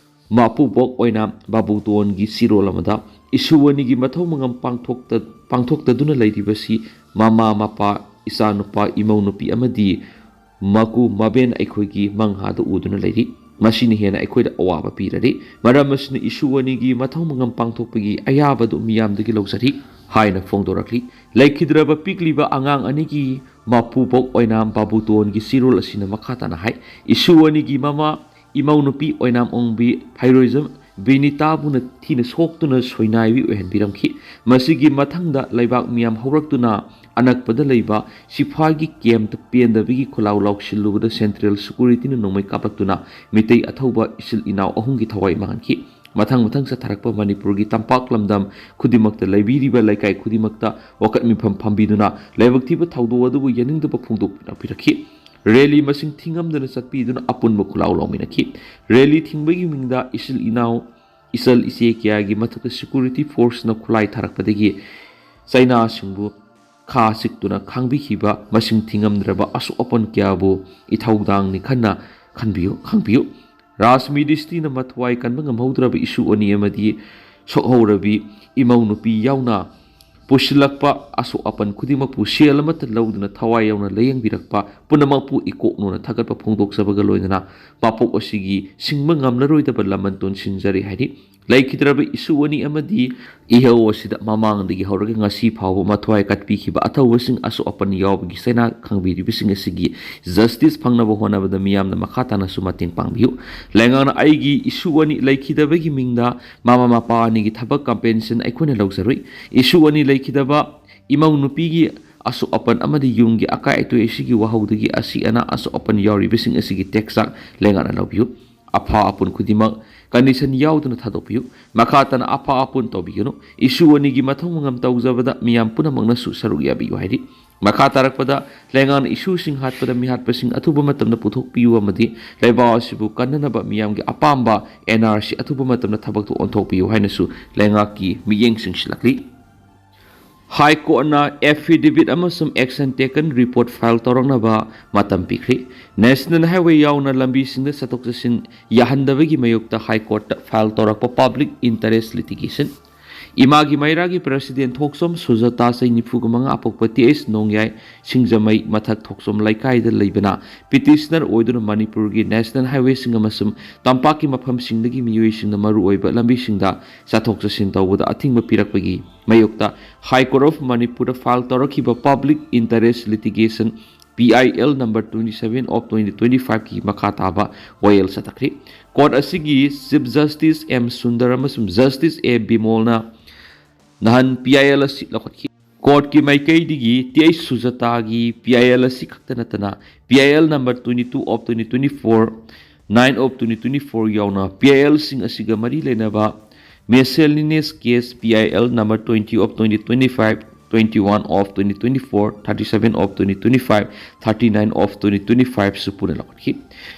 ꯃꯄꯨꯕꯣꯛ ꯑꯣꯏꯅꯥꯝ ꯕꯥꯕꯨꯇꯣꯟꯒꯤ ꯆꯤꯔꯣꯜ ꯑꯃꯗ ꯏꯁꯨ ꯑꯅꯤꯒꯤ ꯃꯊꯧ ꯃꯉꯝ ꯄꯥꯡꯊꯣꯛꯇ-, ꯄꯥꯡꯊꯣꯛꯇꯗꯨꯅ ꯂꯩꯔꯤꯕꯁꯤ ꯃꯃꯥ, ꯃꯄꯥ, ꯏꯆꯥꯅꯨꯄꯥ, ꯏꯃꯧꯅꯨꯄꯤ ꯑꯃꯗꯤ ꯃꯀꯨ ꯃꯕꯦꯟ ꯑꯩꯈꯣꯏꯒꯤ ꯃꯪꯍꯥꯗ ꯎꯗꯨꯅ ꯂꯩꯔꯤ꯫ ꯃꯁꯤꯅ ꯍꯦꯟꯅ ꯑꯩꯈꯣꯏꯗ ꯑꯋꯥꯕ ꯄꯤꯔꯔꯤ꯫ ꯃꯔꯝ ꯑꯁꯤꯅ ꯏꯁꯨ ꯑꯅꯤꯒꯤ ꯃꯊꯧ ꯃꯉꯝ ꯄꯥꯡꯊꯣꯛꯄꯒꯤ ꯑꯌꯥꯕꯗꯨ ꯃꯤꯌꯥꯝꯗꯒꯤ ꯂꯧꯖꯔꯤ ꯍꯥꯏꯅ ꯐꯣꯡꯗꯣꯔꯛꯂꯤ꯫ ꯂꯩꯈꯤꯗ꯭ꯔꯕ ꯄꯤꯛꯂꯤꯕ ꯑꯉꯥꯡ ꯑꯅꯤꯒꯤ ꯃꯄꯨꯕꯣꯛ ꯑꯣꯏꯅꯥꯝ ꯕꯥꯕꯨꯇꯣꯟꯒꯤ ꯆꯤꯔꯣꯜ ꯑꯁꯤꯅ ꯃꯈꯥ ꯇꯥꯅ ꯍꯥꯏ, ꯏꯁꯨ ꯑꯅꯤꯒꯤ ꯃꯃꯥ ꯏꯃꯧꯅꯨꯄꯤ ꯑꯣꯏꯅꯥꯝ ꯑꯣꯡꯕꯤ ꯐꯩꯔꯣꯏꯖꯝ ꯕꯤꯅꯤꯇꯥꯕꯨꯅ ꯊꯤꯅ ꯁꯣꯛꯇꯨꯅ ꯁꯣꯏꯅꯥꯏꯕꯤ ꯑꯣꯏꯍꯟꯕꯤꯔꯝꯈꯤ꯫ ꯃꯁꯤꯒꯤ ꯃꯊꯪꯗ ꯂꯩꯕꯥꯛ ꯃꯤꯌꯥꯝ ꯍꯧꯔꯛꯇꯨꯅ ꯑꯅꯛꯄꯗ ꯂꯩꯕ ꯁꯤꯐꯥꯏꯒꯤ ꯀꯦꯝꯞꯇ ꯄꯦꯟꯗꯕꯒꯤ ꯈꯨꯂꯥꯎ ꯂꯥꯎꯁꯤꯜꯂꯨꯕꯗ ꯁꯦꯟꯇ꯭ꯔꯦꯜ ꯁꯦꯀ꯭ꯌꯨꯔꯤꯇꯤꯅ ꯅꯣꯡꯃꯩ ꯀꯥꯞꯂꯛꯇꯨꯅ ꯃꯤꯇꯩ ꯑꯊꯧꯕ ꯏꯆꯤꯜ ꯏꯅꯥꯎ ꯑꯍꯨꯝꯒꯤ ꯊꯋꯥꯏ ꯃꯥꯡꯍꯟꯈꯤ꯫ ꯃꯊꯪ ꯃꯊꯪ ꯆꯠꯊꯔꯛꯄ ꯃꯅꯤꯄꯨꯔꯒꯤ ꯇꯝꯄꯥꯛ ꯂꯝꯗꯝ ꯈꯨꯗꯤꯡꯃꯛꯇ ꯂꯩꯕꯤꯔꯤꯕ ꯂꯩꯀꯥꯏ ꯈꯨꯗꯤꯡꯃꯛꯇ ꯋꯥꯀꯠ ꯃꯤꯐꯝ ꯐꯝꯕꯤꯗꯨꯅ ꯂꯥꯏꯕꯛ ꯊꯤꯕ ꯊꯧꯗꯣꯛ ꯑꯗꯨꯕꯨ ꯌꯥꯅꯤꯡꯗꯕ ꯐꯣꯡꯗꯣꯛꯄꯤꯔꯛꯈꯤ꯫ ꯔꯦꯂꯤ ꯃꯁꯤꯡ ꯊꯤꯉꯝꯗꯅ ꯆꯠꯄꯤꯗꯨꯅ ꯑꯄꯨꯟꯕ ꯈꯨꯜꯂꯥꯎ ꯂꯥꯎꯃꯤꯟꯅꯈꯤ꯫ ꯔꯦꯂꯤ ꯊꯤꯡꯕꯒꯤ ꯃꯤꯡꯗ ꯏꯆꯤꯜ ꯏꯅꯥꯎ, ꯏꯆꯜ ꯏꯆꯦ ꯀꯌꯥꯒꯤ ꯃꯊꯛꯇ ꯁꯦꯀ꯭ꯌꯨꯔꯤꯇꯤ ꯐꯣꯔꯁꯅ ꯈꯨꯠꯂꯥꯏ ꯊꯥꯔꯛꯄꯗꯒꯤ ꯆꯩꯅꯥꯁꯤꯡꯕꯨ ꯈꯥ ꯁꯤꯛꯇꯨꯅ ꯈꯥꯡꯕꯤꯈꯤꯕ ꯃꯁꯤꯡ ꯊꯤꯉꯝꯗ꯭ꯔꯕ ꯑꯁꯣꯛ ꯑꯄꯟ ꯀꯌꯥꯕꯨ ꯏꯊꯧꯗꯥꯡꯅꯤ ꯈꯟꯅ ꯈꯟꯕꯤꯌꯨ, ꯈꯪꯕꯤꯌꯨ꯫ ꯔꯥꯖꯃꯤꯗꯤꯁꯇꯤꯅ ꯃꯊ꯭ꯋꯥꯏ ꯀꯟꯕ ꯉꯝꯍꯧꯗ꯭ꯔꯕ ꯏꯁꯨ ꯑꯅꯤ ꯑꯃꯗꯤ ꯁꯣꯛꯍꯧꯔꯕꯤ ꯏꯃꯧ ꯅꯨꯄꯤ ꯌꯥꯎꯅ ꯄꯨꯁꯤꯜꯂꯛꯄ ꯑꯁꯣꯛ ꯑꯄꯟ ꯈꯨꯗꯤꯡꯃꯛꯄꯨ ꯁꯦꯜ ꯑꯃꯠꯇ ꯂꯧꯗꯅ ꯊꯋꯥꯏ ꯌꯥꯎꯅ ꯂꯥꯌꯦꯡꯕꯤꯔꯛꯄ ꯄꯨꯝꯅꯃꯛꯄꯨ ꯏꯀꯣꯛꯅꯣꯅ ꯊꯥꯒꯠꯄ ꯐꯣꯡꯗꯣꯛꯆꯕꯒ ꯂꯣꯏꯅꯅ ꯃꯄꯣꯛ ꯑꯁꯤꯒꯤ ꯁꯤꯡꯕ ꯉꯝꯂꯔꯣꯏꯗꯕ ꯂꯃꯟ ꯇꯣꯟꯁꯤꯟꯖꯔꯤ ꯍꯥꯏꯔꯤ꯫ ꯂꯩꯈꯤꯗ꯭ꯔꯕ ꯏꯁꯨ ꯑꯅꯤ ꯑꯃꯗꯤ ꯏꯍꯧ ꯑꯁꯤꯗ ꯃꯃꯥꯡꯗꯒꯤ ꯍꯧꯔꯒ ꯉꯁꯤ ꯐꯥꯎꯕ ꯃꯊ꯭ꯋꯥꯏ ꯀꯠꯄꯤꯈꯤꯕ ꯑꯊꯧꯕꯁꯤꯡ ꯑꯁꯣꯛ ꯑꯄꯟ ꯌꯥꯎꯕꯒꯤ ꯆꯩꯅꯥ ꯈꯪꯕꯤꯔꯤꯕꯁꯤꯡ ꯑꯁꯤꯒꯤ ꯖꯁꯇꯤꯁ ꯐꯪꯅꯕ ꯍꯣꯠꯅꯕꯗ ꯃꯤꯌꯥꯝꯅ ꯃꯈꯥ ꯇꯥꯅꯁꯨ ꯃꯇꯦꯡ ꯄꯥꯡꯕꯤꯌꯨ꯫ ꯂꯩꯉꯥꯛꯅ ꯑꯩꯒꯤ ꯏꯁꯨ ꯑꯅꯤ ꯂꯩꯈꯤꯗꯕꯒꯤ ꯃꯤꯡꯗ ꯃꯃꯥ ꯃꯄꯥ ꯑꯅꯤꯒꯤ ꯊꯕꯛ ꯀꯝꯄꯦꯟꯁꯟ ꯑꯩꯈꯣꯏꯅ ꯂꯧꯖꯔꯨꯏ꯫ ꯏꯁꯨ ꯑꯅꯤ ꯂꯩꯈꯤꯗꯕ ꯏꯃꯧ ꯅꯨꯄꯤꯒꯤ ꯑꯁꯣꯛ ꯑꯄꯟ ꯑꯃꯗꯤ ꯌꯨꯝꯒꯤ ꯑꯀꯥꯏ ꯑꯇꯣꯏ ꯑꯁꯤꯒꯤ ꯋꯥꯍꯧꯗꯒꯤ ꯑꯁꯤ ꯑꯅꯥ ꯑꯁꯣꯛ ꯑꯄꯟ ꯌꯥꯎꯔꯤꯕꯁꯤꯡ ꯑꯁꯤꯒꯤ ꯇꯦꯛꯆꯥꯛ ꯂꯩꯉꯥꯛꯅ ꯂꯧꯕꯤꯌꯨ꯫ ꯑꯐꯥ ꯑꯄꯨꯟ ꯈꯨꯗꯤꯡꯃꯛ ꯀꯟꯗꯤꯁꯟ ꯌꯥꯎꯗꯅ ꯊꯥꯗꯣꯛꯄꯤꯌꯨ꯫ ꯃꯈꯥ ꯇꯥꯅ ꯑꯐꯥ ꯑꯄꯨꯟ ꯇꯧꯕꯤꯒꯅꯨ꯫ ꯏꯁꯨ ꯑꯅꯤꯒꯤ ꯃꯊꯧ ꯃꯉꯝ ꯇꯧꯖꯕꯗ ꯃꯤꯌꯥꯝ ꯄꯨꯝꯅꯃꯛꯅꯁꯨ ꯁꯔꯨꯛ ꯌꯥꯕꯤꯌꯨ ꯍꯥꯏꯔꯤ꯫ ꯃꯈꯥ ꯇꯥꯔꯛꯄꯗ ꯂꯩꯉꯥꯛꯅ ꯏꯁꯨꯁꯤꯡ ꯍꯥꯠꯄꯗ ꯃꯤꯍꯥꯠꯄꯁꯤꯡ ꯑꯊꯨꯕ ꯃꯇꯝꯗ ꯄꯨꯊꯣꯛꯄꯤꯌꯨ ꯑꯃꯗꯤ ꯂꯩꯕꯥꯛ ꯑꯁꯤꯕꯨ ꯀꯟꯅꯅꯕ ꯃꯤꯌꯥꯝꯒꯤ ꯑꯄꯥꯝꯕ ꯑꯦꯟ ꯑꯥꯔ ꯁꯤ ꯑꯊꯨꯕ ꯃꯇꯝꯗ ꯊꯕꯛꯇꯨ ꯑꯣꯟꯊꯣꯛꯄꯤꯌꯨ ꯍꯥꯏꯅꯁꯨ ꯂꯩꯉꯥꯛꯀꯤ ꯃꯤꯠꯌꯦꯡ ꯆꯤꯡꯁꯤꯜꯂꯛꯂꯤ꯫ ꯍꯥꯏ ꯀꯣꯔꯠꯅ affidavit ꯑꯃꯁꯨꯡ action taken report file ꯇꯧꯔꯛꯅꯕ ꯃꯇꯝ ꯄꯤꯈ꯭ꯔꯤ꯫ ꯅꯦꯁꯅꯦꯜ ꯍꯥꯏꯋꯦ ꯌꯥꯎꯅ ꯂꯝꯕꯤꯁꯤꯡꯗ ꯆꯠꯊꯣꯛ ꯆꯠꯁꯤꯟ ꯌꯥꯍꯟꯗꯕꯒꯤ ꯃꯥꯌꯣꯛꯇ ꯍꯥꯏ ꯀꯣꯔꯠꯇ file ꯇꯧꯔꯛꯄ public interest litigation꯫ ꯏꯃꯥꯒꯤ ꯃꯩꯔꯥꯒꯤ ꯄ꯭ꯔꯁꯤꯗꯦꯟ ꯊꯣꯛꯆꯣꯝ ꯁꯨꯖꯇꯥ, ꯆꯍꯤ ꯅꯤꯐꯨꯒ ꯃꯉꯥ, ꯑꯄꯣꯛꯄ ꯇꯤ ꯑꯩꯆ ꯅꯣꯡꯌꯥꯏ, ꯁꯤꯡꯖꯃꯩ ꯃꯊꯛ ꯊꯣꯛꯆꯣꯝ ꯂꯩꯀꯥꯏꯗ ꯂꯩꯕꯅ ꯄꯤꯇꯤꯁꯅꯔ ꯑꯣꯏꯗꯨꯅ ꯃꯅꯤꯄꯨꯔꯒꯤ ꯅꯦꯁꯅꯦꯜ ꯍꯥꯏꯋꯦꯁꯤꯡ ꯑꯃꯁꯨꯡ ꯇꯝꯄꯥꯛꯀꯤ ꯃꯐꯝꯁꯤꯡꯗꯒꯤ ꯃꯤꯑꯣꯏꯁꯤꯡꯅ ꯃꯔꯨꯑꯣꯏꯕ ꯂꯝꯕꯤꯁꯤꯡꯗ ꯆꯠꯊꯣꯛ ꯆꯠꯁꯤꯟ ꯇꯧꯕꯗ ꯑꯊꯤꯡꯕ ꯄꯤꯔꯛꯄꯒꯤ ꯃꯥꯌꯣꯛꯇ ꯍꯥꯏ ꯀꯣꯔꯠ ꯑꯣꯐ ꯃꯅꯤꯄꯨꯔꯗ file ꯇꯧꯔꯛꯈꯤꯕ public interest litigation, P I L number twenty seven of twenty twenty five ꯀꯤ ꯃꯈꯥ ꯇꯥꯕ ꯋꯥꯌꯦꯜ ꯆꯠꯊꯈ꯭ꯔꯤ꯫ ꯀꯣꯔꯠ ꯑꯁꯤꯒꯤ ꯆꯤꯐ ꯖꯁꯇꯤꯁ ꯑꯦꯝ ꯁꯨꯟꯗꯔ ꯑꯃꯁꯨꯡ ꯖꯁꯇꯤꯁ ꯑꯦ ꯕꯤꯃꯣꯜꯅ ꯅꯍꯥꯟ P I L ꯑꯁꯤ ꯂꯧꯈꯠꯈꯤ꯫ ꯀꯣꯔꯠꯀꯤ ꯃꯥꯏꯀꯩꯗꯒꯤ ꯇꯤ ꯑꯩꯆ ꯁꯨꯖꯇꯥꯒꯤ P I L ꯑꯁꯤ ꯈꯛꯇ ꯅꯠꯇꯅ P I L number twenty two of twenty twenty four, nine of twenty twenty four ꯌꯥꯎꯅ P I L ꯁꯤꯡ ꯑꯁꯤꯒ ꯃꯔꯤ ꯂꯩꯅꯕ miscellaneous case P I L number twenty of twenty twenty five, twenty-one of twenty twenty-four, thirty-seven of twenty twenty-five, thirty-nine of twenty twenty-five ꯁꯨ ꯄꯨꯟꯅ ꯂꯧꯈꯠꯈꯤ꯫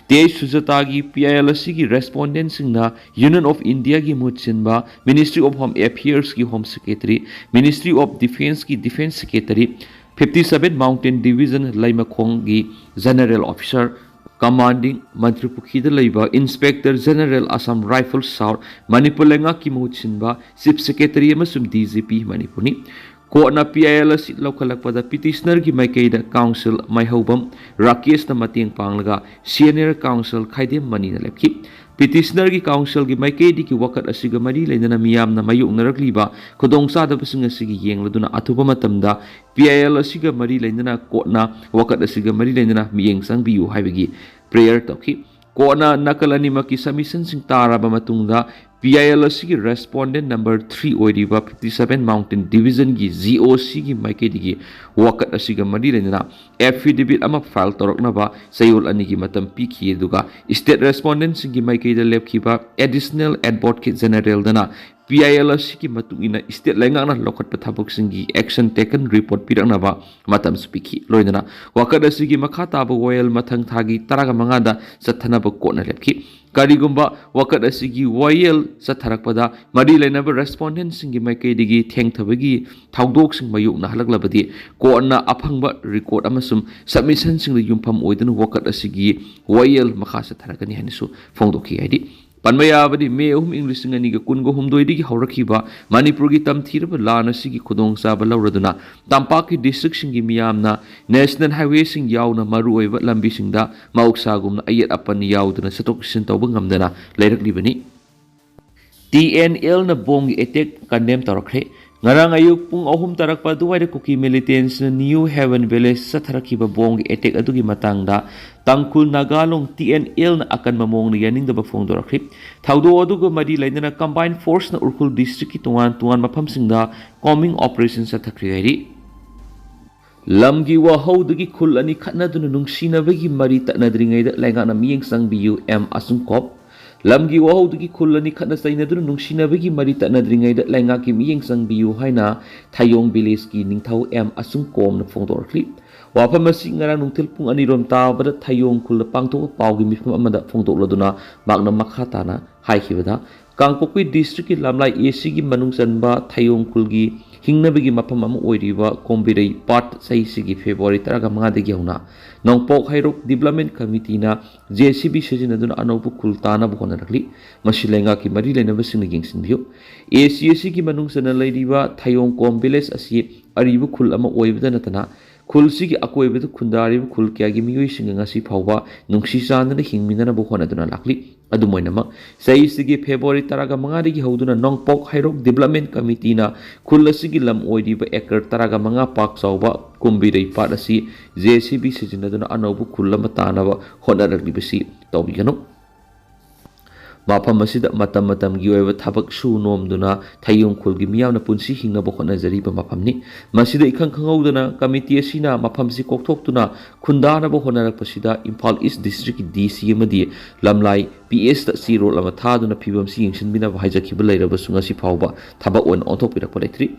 T H ꯁꯨꯖꯥꯇꯥꯒꯤ P I L ꯑꯁꯤꯒꯤ ꯔꯦꯁꯄꯣꯟꯗꯦꯟꯁꯤꯡꯅ ꯌꯨꯅꯤꯌꯟ ꯑꯣꯐ ꯏꯟꯗꯤꯌꯥꯒꯤ ꯃꯍꯨꯠ ꯁꯤꯟꯕ, ꯃꯤꯅꯤꯁꯇ꯭ꯔꯤ ꯑꯣꯐ ꯍꯣꯝ ꯑꯦꯐꯤꯌꯔꯁꯀꯤ ꯍꯣꯝ ꯁꯦꯀ꯭ꯔꯦꯇꯔꯤ, ꯃꯤꯅꯤꯁꯇ꯭ꯔꯤ ꯑꯣꯐ ꯗꯤꯐꯦꯟꯁꯀꯤ defence secretary, fifty seven mountain division ꯂꯩꯃꯈꯣꯡꯒꯤ ꯖꯦꯅꯔꯦꯜ ꯑꯣꯐꯤꯁꯥꯔ ꯀꯃꯥꯟꯗꯤꯡ ꯃꯟꯇ꯭ꯔꯤꯄꯨꯈ꯭ꯔꯤꯗ ꯂꯩꯕ inspector general Assam rifles south Manipur ꯂꯩꯉꯥꯛꯀꯤ ꯃꯍꯨꯠ ꯁꯤꯟꯕ ꯆꯤꯐ ꯁꯦꯀ꯭ꯔꯦꯇꯔꯤ ꯑꯃꯁꯨꯡ D G P ꯃꯅꯤꯄꯨꯔꯅꯤ꯫ ꯀꯣꯔꯠꯅ P I L ꯑꯁꯤ ꯂꯧꯈꯠꯂꯛꯄꯗ ꯄꯤꯇꯤꯁꯅꯔꯒꯤ ꯃꯥꯏꯀꯩꯗ ꯀꯥꯎꯟꯁꯤꯜ ꯃꯥꯏꯍꯧꯕꯝ ꯔꯥꯀꯦꯁꯅ ꯃꯇꯦꯡ ꯄꯥꯡꯂꯒ ꯁꯦꯅꯤꯌꯔ ꯀꯥꯎꯟꯁꯤꯜ ꯈꯥꯏꯗꯦꯝ ꯃꯅꯤꯅ ꯂꯦꯞꯈꯤ꯫ ꯄꯤꯇꯤꯁꯅꯔꯒꯤ ꯀꯥꯎꯟꯁꯤꯜꯒꯤ ꯃꯥꯏꯀꯩꯗꯒꯤ ꯋꯥꯀꯠ ꯑꯁꯤꯒ ꯃꯔꯤ ꯂꯩꯅꯅ ꯃꯤꯌꯥꯝꯅ ꯃꯥꯌꯣꯛꯅꯔꯛꯂꯤꯕ ꯈꯨꯗꯣꯡꯆꯥꯗꯕꯁꯤꯡ ꯑꯁꯤꯒꯤ ꯌꯦꯡꯂꯗꯨꯅ ꯑꯊꯨꯕ ꯃꯇꯝꯗ ꯄꯤ ꯑꯥꯏ ꯑꯦꯜ ꯑꯁꯤꯒ ꯃꯔꯤ ꯂꯩꯅꯅ ꯀꯣꯔꯠꯅ ꯋꯥꯀꯠ ꯑꯁꯤꯒ ꯃꯔꯤ ꯂꯩꯅꯅ ꯃꯤꯠꯌꯦꯡ ꯆꯪꯕꯤꯌꯨ ꯍꯥꯏꯕꯒꯤ ꯄ꯭ꯔꯦꯌꯔ ꯇꯧꯈꯤ꯫ ꯀꯣꯔꯠꯅ ꯅꯥꯀꯜ ꯑꯅꯤꯃꯛꯀꯤ ꯁꯕꯃꯤꯁꯟꯁꯤꯡ ꯇꯥꯔꯕ ꯃꯇꯨꯡꯗ ꯄꯤ ꯑꯥꯏ ꯑꯦꯜ ꯑꯁꯤꯒꯤ ꯔꯦꯁꯄꯣꯟꯗꯦꯟ ꯅꯝꯕꯔ ꯊ꯭ꯔꯤ ꯑꯣꯏꯔꯤꯕ fifty seven mountain ꯗꯤꯕꯤꯖꯟꯒꯤ G O ꯁꯤꯒꯤ ꯃꯥꯏꯀꯩꯗꯒꯤ ꯋꯥꯀꯠ ꯑꯁꯤꯒ ꯃꯔꯤ ꯂꯩꯅꯅ ꯑꯦꯐꯤꯗꯦꯕꯤꯠ ꯑꯃ ꯐꯥꯏꯜ ꯇꯧꯔꯛꯅꯕ ꯆꯌꯣꯜ ꯑꯅꯤꯒꯤ ꯃꯇꯝ ꯄꯤꯈꯤ, ꯑꯗꯨꯒ ꯁ꯭ꯇꯦꯠ ꯔꯦꯁꯄꯣꯟꯗꯦꯟꯁꯤꯡꯒꯤ ꯃꯥꯏꯀꯩꯗ ꯂꯦꯞꯈꯤꯕ ꯑꯦꯗꯤꯁꯅꯦꯜ ꯑꯦꯗꯚꯣꯀꯦꯠ ꯖꯦꯅꯔꯦꯜꯗꯅ ꯄꯤ ꯑꯥꯏ ꯑꯦꯜ ꯑꯁꯤꯒꯤ ꯃꯇꯨꯡ ꯏꯟꯅ ꯁ꯭ꯇꯦꯠ ꯂꯩꯉꯥꯛꯅ ꯂꯧꯈꯠꯄ ꯊꯕꯛꯁꯤꯡꯒꯤ ꯑꯦꯛꯁꯟ ꯇꯦꯀꯟ ꯔꯤꯄꯣꯔꯠ ꯄꯤꯔꯛꯅꯕ ꯃꯇꯝꯁꯨ ꯄꯤꯈꯤ꯫ ꯂꯣꯏꯅꯅ ꯋꯥꯀꯠ ꯑꯁꯤꯒꯤ ꯃꯈꯥ ꯇꯥꯕ ꯋꯥꯌꯦꯜ ꯃꯊꯪ ꯊꯥꯒꯤ ꯇꯔꯥꯃꯉꯥꯗ ꯆꯠꯊꯅꯕ ꯀꯣꯔꯠꯅ ꯂꯦꯞꯈꯤ꯫ ꯀꯔꯤꯒꯨꯝꯕ ꯋꯥꯀꯠ ꯑꯁꯤꯒꯤ ꯋꯥꯌꯦꯜ ꯆꯠꯊꯔꯛꯄꯗ ꯃꯔꯤ ꯂꯩꯅꯕ ꯔꯦꯁꯄꯣꯟꯗꯦꯟꯁꯤꯡꯒꯤ ꯃꯥꯏꯀꯩꯗꯒꯤ ꯊꯦꯡꯊꯕꯒꯤ ꯊꯧꯗꯣꯛꯁꯤꯡ ꯃꯥꯌꯣꯛꯅꯍꯜꯂꯛꯂꯕꯗꯤ ꯀꯣꯔꯠꯅ ꯑꯐꯪꯕ ꯔꯦꯀꯣꯔꯠ ꯑꯃꯁꯨꯡ ꯁꯕꯃꯤꯁꯟꯁꯤꯡꯗ ꯌꯨꯝꯐꯝ ꯑꯣꯏꯗꯨꯅ ꯋꯥꯀꯠ ꯑꯁꯤꯒꯤ ꯋꯥꯌꯦꯜ ꯃꯈꯥ ꯆꯠꯊꯔꯛꯀꯅꯤ ꯍꯥꯏꯅꯁꯨ ꯐꯣꯡꯗꯣꯛꯈꯤ꯫ ꯍꯥꯏꯗꯤ ꯄꯟꯕ ꯌꯥꯕꯗꯤ, ꯃꯦ ꯑꯍꯨꯝ, ꯏꯪ ꯂꯤꯁꯤꯡ ꯑꯅꯤꯒ ꯀꯨꯟꯒ ꯍꯨꯝꯗꯣꯏꯗꯒꯤ ꯍꯧꯔꯛꯈꯤꯕ ꯃꯅꯤꯄꯨꯔꯒꯤ ꯇꯝꯊꯤꯔꯕ ꯂꯥꯟ ꯑꯁꯤꯒꯤ ꯈꯨꯗꯣꯡꯆꯥꯕ ꯂꯧꯔꯗꯨꯅ ꯇꯝꯄꯥꯛꯀꯤ ꯗꯤꯁꯇ꯭ꯔꯤꯛꯁꯤꯡꯒꯤ ꯃꯤꯌꯥꯝꯅ ꯅꯦꯁꯅꯦꯜ ꯍꯥꯏꯋꯦꯁꯤꯡ ꯌꯥꯎꯅ ꯃꯔꯨꯑꯣꯏꯕ ꯂꯝꯕꯤꯁꯤꯡꯗ ꯃꯍꯧꯁꯥꯒꯨꯝꯅ ꯑꯌꯦꯠ ꯑꯄꯟ ꯌꯥꯎꯗꯅ ꯆꯠꯊꯣꯛ ꯆꯠꯁꯤꯟ ꯇꯧꯕ ꯉꯝꯗꯅ ꯂꯩꯔꯛꯂꯤꯕꯅꯤ꯫ ꯇꯤ ꯑꯦꯟ ꯑꯦꯜꯅ ꯕꯣꯝꯒꯤ ꯑꯦꯇꯦꯛ ꯀꯟꯗꯦꯝ ꯇꯧꯔꯛꯈ꯭ꯔꯦ꯫ ꯉꯔꯥꯡ ꯑꯌꯨꯛ ꯄꯨꯡ ꯑꯍꯨꯝ ꯇꯥꯔꯛꯄ ꯑꯗꯨꯋꯥꯏꯗ ꯀꯨꯀꯤ ꯃꯤꯂꯤꯇꯦꯟꯁꯅ ꯅ꯭ꯌꯨ ꯍꯦꯚꯦꯟ ꯚꯤꯂꯦꯖ ꯆꯠꯊꯔꯛꯈꯤꯕ ꯕꯣꯝꯒꯤ ꯑꯦꯇꯦꯛ ꯑꯗꯨꯒꯤ ꯃꯇꯥꯡꯗ ꯇꯥꯡꯈꯨꯜ ꯅꯥꯒꯥꯂꯣꯡ ꯇꯤ ꯑꯦꯟ ꯑꯦꯜꯅ ꯑꯀꯟꯕ ꯃꯑꯣꯡꯗ ꯌꯥꯅꯤꯡꯗꯕ ꯐꯣꯡꯗꯣꯔꯛꯈ꯭ꯔꯤ꯫ ꯊꯧꯗꯣꯛ ꯑꯗꯨꯒ ꯃꯔꯤ ꯂꯩꯅꯅ ꯀꯝꯕꯥꯏꯟ ꯐꯣꯔꯁꯅ ꯎꯈ꯭ꯔꯨꯜ ꯗꯤꯁꯇ꯭ꯔꯤꯛꯀꯤ ꯇꯣꯉꯥꯟ ꯇꯣꯉꯥꯟꯕ ꯃꯐꯝꯁꯤꯡꯗ ꯀꯣꯝꯕꯤꯡ ꯑꯣꯄꯔꯦꯁꯟ ꯆꯠꯊꯈ꯭ꯔꯦ ꯍꯥꯏꯔꯤ꯫ ꯂꯝꯒꯤ ꯋꯥꯍꯧꯗꯒꯤ ꯈꯨꯜ ꯑꯅꯤ ꯈꯠꯅꯗꯨꯅ ꯅꯨꯡꯁꯤꯅꯕꯒꯤ ꯃꯔꯤ ꯇꯠꯅꯗ꯭ꯔꯤꯉꯩꯗ ꯂꯩꯉꯥꯛꯅ ꯃꯤꯠꯌꯦꯡ ꯆꯪꯕꯤꯌꯨ, ꯑꯦꯝ ꯑꯁꯨꯡꯀꯣꯞ꯫ ꯂꯝꯒꯤ ꯋꯥꯍꯧꯗꯒꯤ ꯈꯨꯜ ꯑꯅꯤ ꯈꯠꯅ ꯆꯩꯅꯗꯨꯅ ꯅꯨꯡꯁꯤꯅꯕꯒꯤ ꯃꯔꯤ ꯇꯠꯅꯗ꯭ꯔꯤꯉꯩꯗ ꯂꯩꯉꯥꯛꯀꯤ ꯃꯤꯠꯌꯦꯡ ꯆꯪꯕꯤꯌꯨ ꯍꯥꯏꯅ ꯊꯌꯣꯡ ꯚꯤꯂꯦꯖꯀꯤ ꯅꯤꯡꯊꯧ ꯑꯦꯝ ꯑꯁꯨꯝꯀꯣꯝꯅ ꯐꯣꯡꯗꯣꯔꯛꯂꯤ꯫ ꯋꯥꯐꯝ ꯑꯁꯤ ꯉꯔꯥꯡ ꯅꯨꯡꯊꯤꯜ ꯄꯨꯡ ꯑꯅꯤꯔꯣꯝ ꯇꯥꯕꯗ ꯊꯌꯣꯡ ꯈꯨꯜꯗ ꯄꯥꯡꯊꯣꯛꯄ ꯄꯥꯎꯒꯤ ꯃꯤꯐꯝ ꯑꯃꯗ ꯐꯣꯡꯗꯣꯛꯂꯗꯨꯅ ꯃꯍꯥꯛꯅ ꯃꯈꯥ ꯇꯥꯅ ꯍꯥꯏꯈꯤꯕꯗ, ꯀꯥꯡꯄꯣꯛꯄꯤ ꯗꯤꯁꯇ꯭ꯔꯤꯛꯀꯤ ꯂꯝꯂꯥꯏ ꯑꯦ ꯁꯤꯒꯤ ꯃꯅꯨꯡ ꯆꯟꯕ ꯊꯌꯣꯡ ꯈꯨꯜꯒꯤ ꯍꯤꯡꯅꯕꯒꯤ ꯃꯐꯝ ꯑꯃ ꯑꯣꯏꯔꯤꯕ ꯀꯣꯝꯕꯤꯔꯩ ꯄꯥꯠ ꯆꯍꯤꯁꯤꯒꯤ ꯐꯦꯕ꯭ꯔꯨꯋꯥꯔꯤ ꯇꯔꯥꯒ ꯃꯉꯥꯗꯒꯤ ꯍꯧꯅ ꯅꯣꯡꯄꯣꯛ ꯍꯩꯔꯣꯛ ꯗꯤꯕ꯭ꯂꯞꯃꯦꯟ ꯀꯃꯤꯇꯤꯅ ꯖꯦ ꯁꯤ ꯕꯤ ꯁꯤꯖꯤꯟꯅꯗꯨꯅ ꯑꯅꯧꯕ ꯈꯨꯜ ꯇꯥꯅꯕ ꯍꯣꯠꯅꯔꯛꯂꯤ꯫ ꯃꯁꯤ ꯂꯩꯉꯥꯛꯀꯤ ꯃꯔꯤ ꯂꯩꯅꯕꯁꯤꯡꯅ ꯌꯦꯡꯁꯤꯟꯕꯤꯌꯨ꯫ ꯑꯦ ꯁꯤ ꯑꯁꯤꯒꯤ ꯃꯅꯨꯡ ꯆꯟꯅ ꯂꯩꯔꯤꯕ ꯊꯌꯣꯡ ꯀꯣꯝ ꯚꯤꯂꯦꯖ ꯑꯁꯤ ꯑꯔꯤꯕ ꯈꯨꯜ ꯑꯃ ꯑꯣꯏꯕꯗ ꯅꯠꯇꯅ ꯈꯨꯜꯁꯤꯒꯤ ꯑꯀꯣꯏꯕꯗ ꯈꯨꯟꯗꯥꯔꯤꯕ ꯈꯨꯜ ꯀꯌꯥꯒꯤ ꯃꯤꯑꯣꯏꯁꯤꯡꯒ ꯉꯁꯤ ꯐꯥꯎꯕ ꯅꯨꯡꯁꯤ ꯆꯥꯟꯅꯅ ꯍꯤꯡꯃꯤꯟꯅꯅꯕ ꯍꯣꯠꯅꯗꯨꯅ ꯂꯥꯛꯂꯤ꯫ ꯑꯗꯨꯝ ꯑꯣꯏꯅꯃꯛ, ꯆꯍꯤꯁꯤꯒꯤ ꯐꯦꯕ꯭ꯔꯨꯋꯥꯔꯤ ꯇꯔꯥꯒ ꯃꯉꯥꯗꯒꯤ ꯍꯧꯗꯨꯅ ꯅꯣꯡꯄꯣꯛ ꯍꯩꯔꯣꯛ ꯗꯤꯕ꯭ꯂꯞꯃꯦꯟ ꯀꯃꯤꯇꯤꯅ ꯈꯨꯜ ꯑꯁꯤꯒꯤ ꯂꯝ ꯑꯣꯏꯔꯤꯕ ꯑꯦꯀꯔ ꯇꯔꯥꯒ ꯃꯉꯥ ꯄꯥꯛ ꯆꯥꯎꯕ ꯀꯨꯝꯕꯤꯔꯩ ꯄꯥꯠ ꯑꯁꯤ ꯖꯦ ꯁꯤ ꯕꯤ ꯁꯤꯖꯤꯟꯅꯗꯨꯅ ꯑꯅꯧꯕ ꯈꯨꯜ ꯑꯃ ꯇꯥꯅꯕ ꯍꯣꯠꯅꯔꯛꯂꯤꯕꯁꯤ ꯇꯧꯕꯤꯒꯅꯨ꯫ ꯃꯐꯝ ꯑꯁꯤꯗ ꯃꯇꯝ ꯃꯇꯝꯒꯤ ꯑꯣꯏꯕ ꯊꯕꯛ ꯁꯨ ꯅꯣꯝꯗꯨꯅ ꯊꯌꯣꯡ ꯈꯨꯜꯒꯤ ꯃꯤꯌꯥꯝꯅ ꯄꯨꯟꯁꯤ ꯍꯤꯡꯅꯕ ꯍꯣꯠꯅꯖꯔꯤꯕ ꯃꯐꯝꯅꯤ꯫ ꯃꯁꯤꯗ ꯏꯈꯪ ꯈꯪꯍꯧꯗꯅ ꯀꯃꯤꯇꯤ ꯑꯁꯤꯅ ꯃꯐꯝꯁꯤ ꯀꯣꯛꯊꯣꯛꯇꯨꯅ ꯈꯨꯟꯗꯥꯅꯕ ꯍꯣꯠꯅꯔꯛꯄꯁꯤꯗ ꯏꯝꯐꯥꯜ ꯏꯁ ꯗꯤꯁꯇ꯭ꯔꯤꯛꯀꯤ ꯗꯤ ꯁꯤ ꯑꯃꯗꯤ ꯂꯝꯂꯥꯏ ꯄꯤ ꯑꯦꯁꯇ ꯆꯦꯔꯣꯜ ꯑꯃ ꯊꯥꯗꯨꯅ ꯐꯤꯕꯝꯁꯤ ꯌꯦꯡꯁꯤꯟꯕꯤꯅꯕ ꯍꯥꯏꯖꯈꯤꯕ ꯂꯩꯔꯕꯁꯨ ꯉꯁꯤ ꯐꯥꯎꯕ ꯊꯕꯛ ꯑꯣꯏꯅ ꯑꯣꯟꯊꯣꯛꯄꯤꯔꯛꯄ ꯂꯩꯇ꯭ꯔꯤ꯫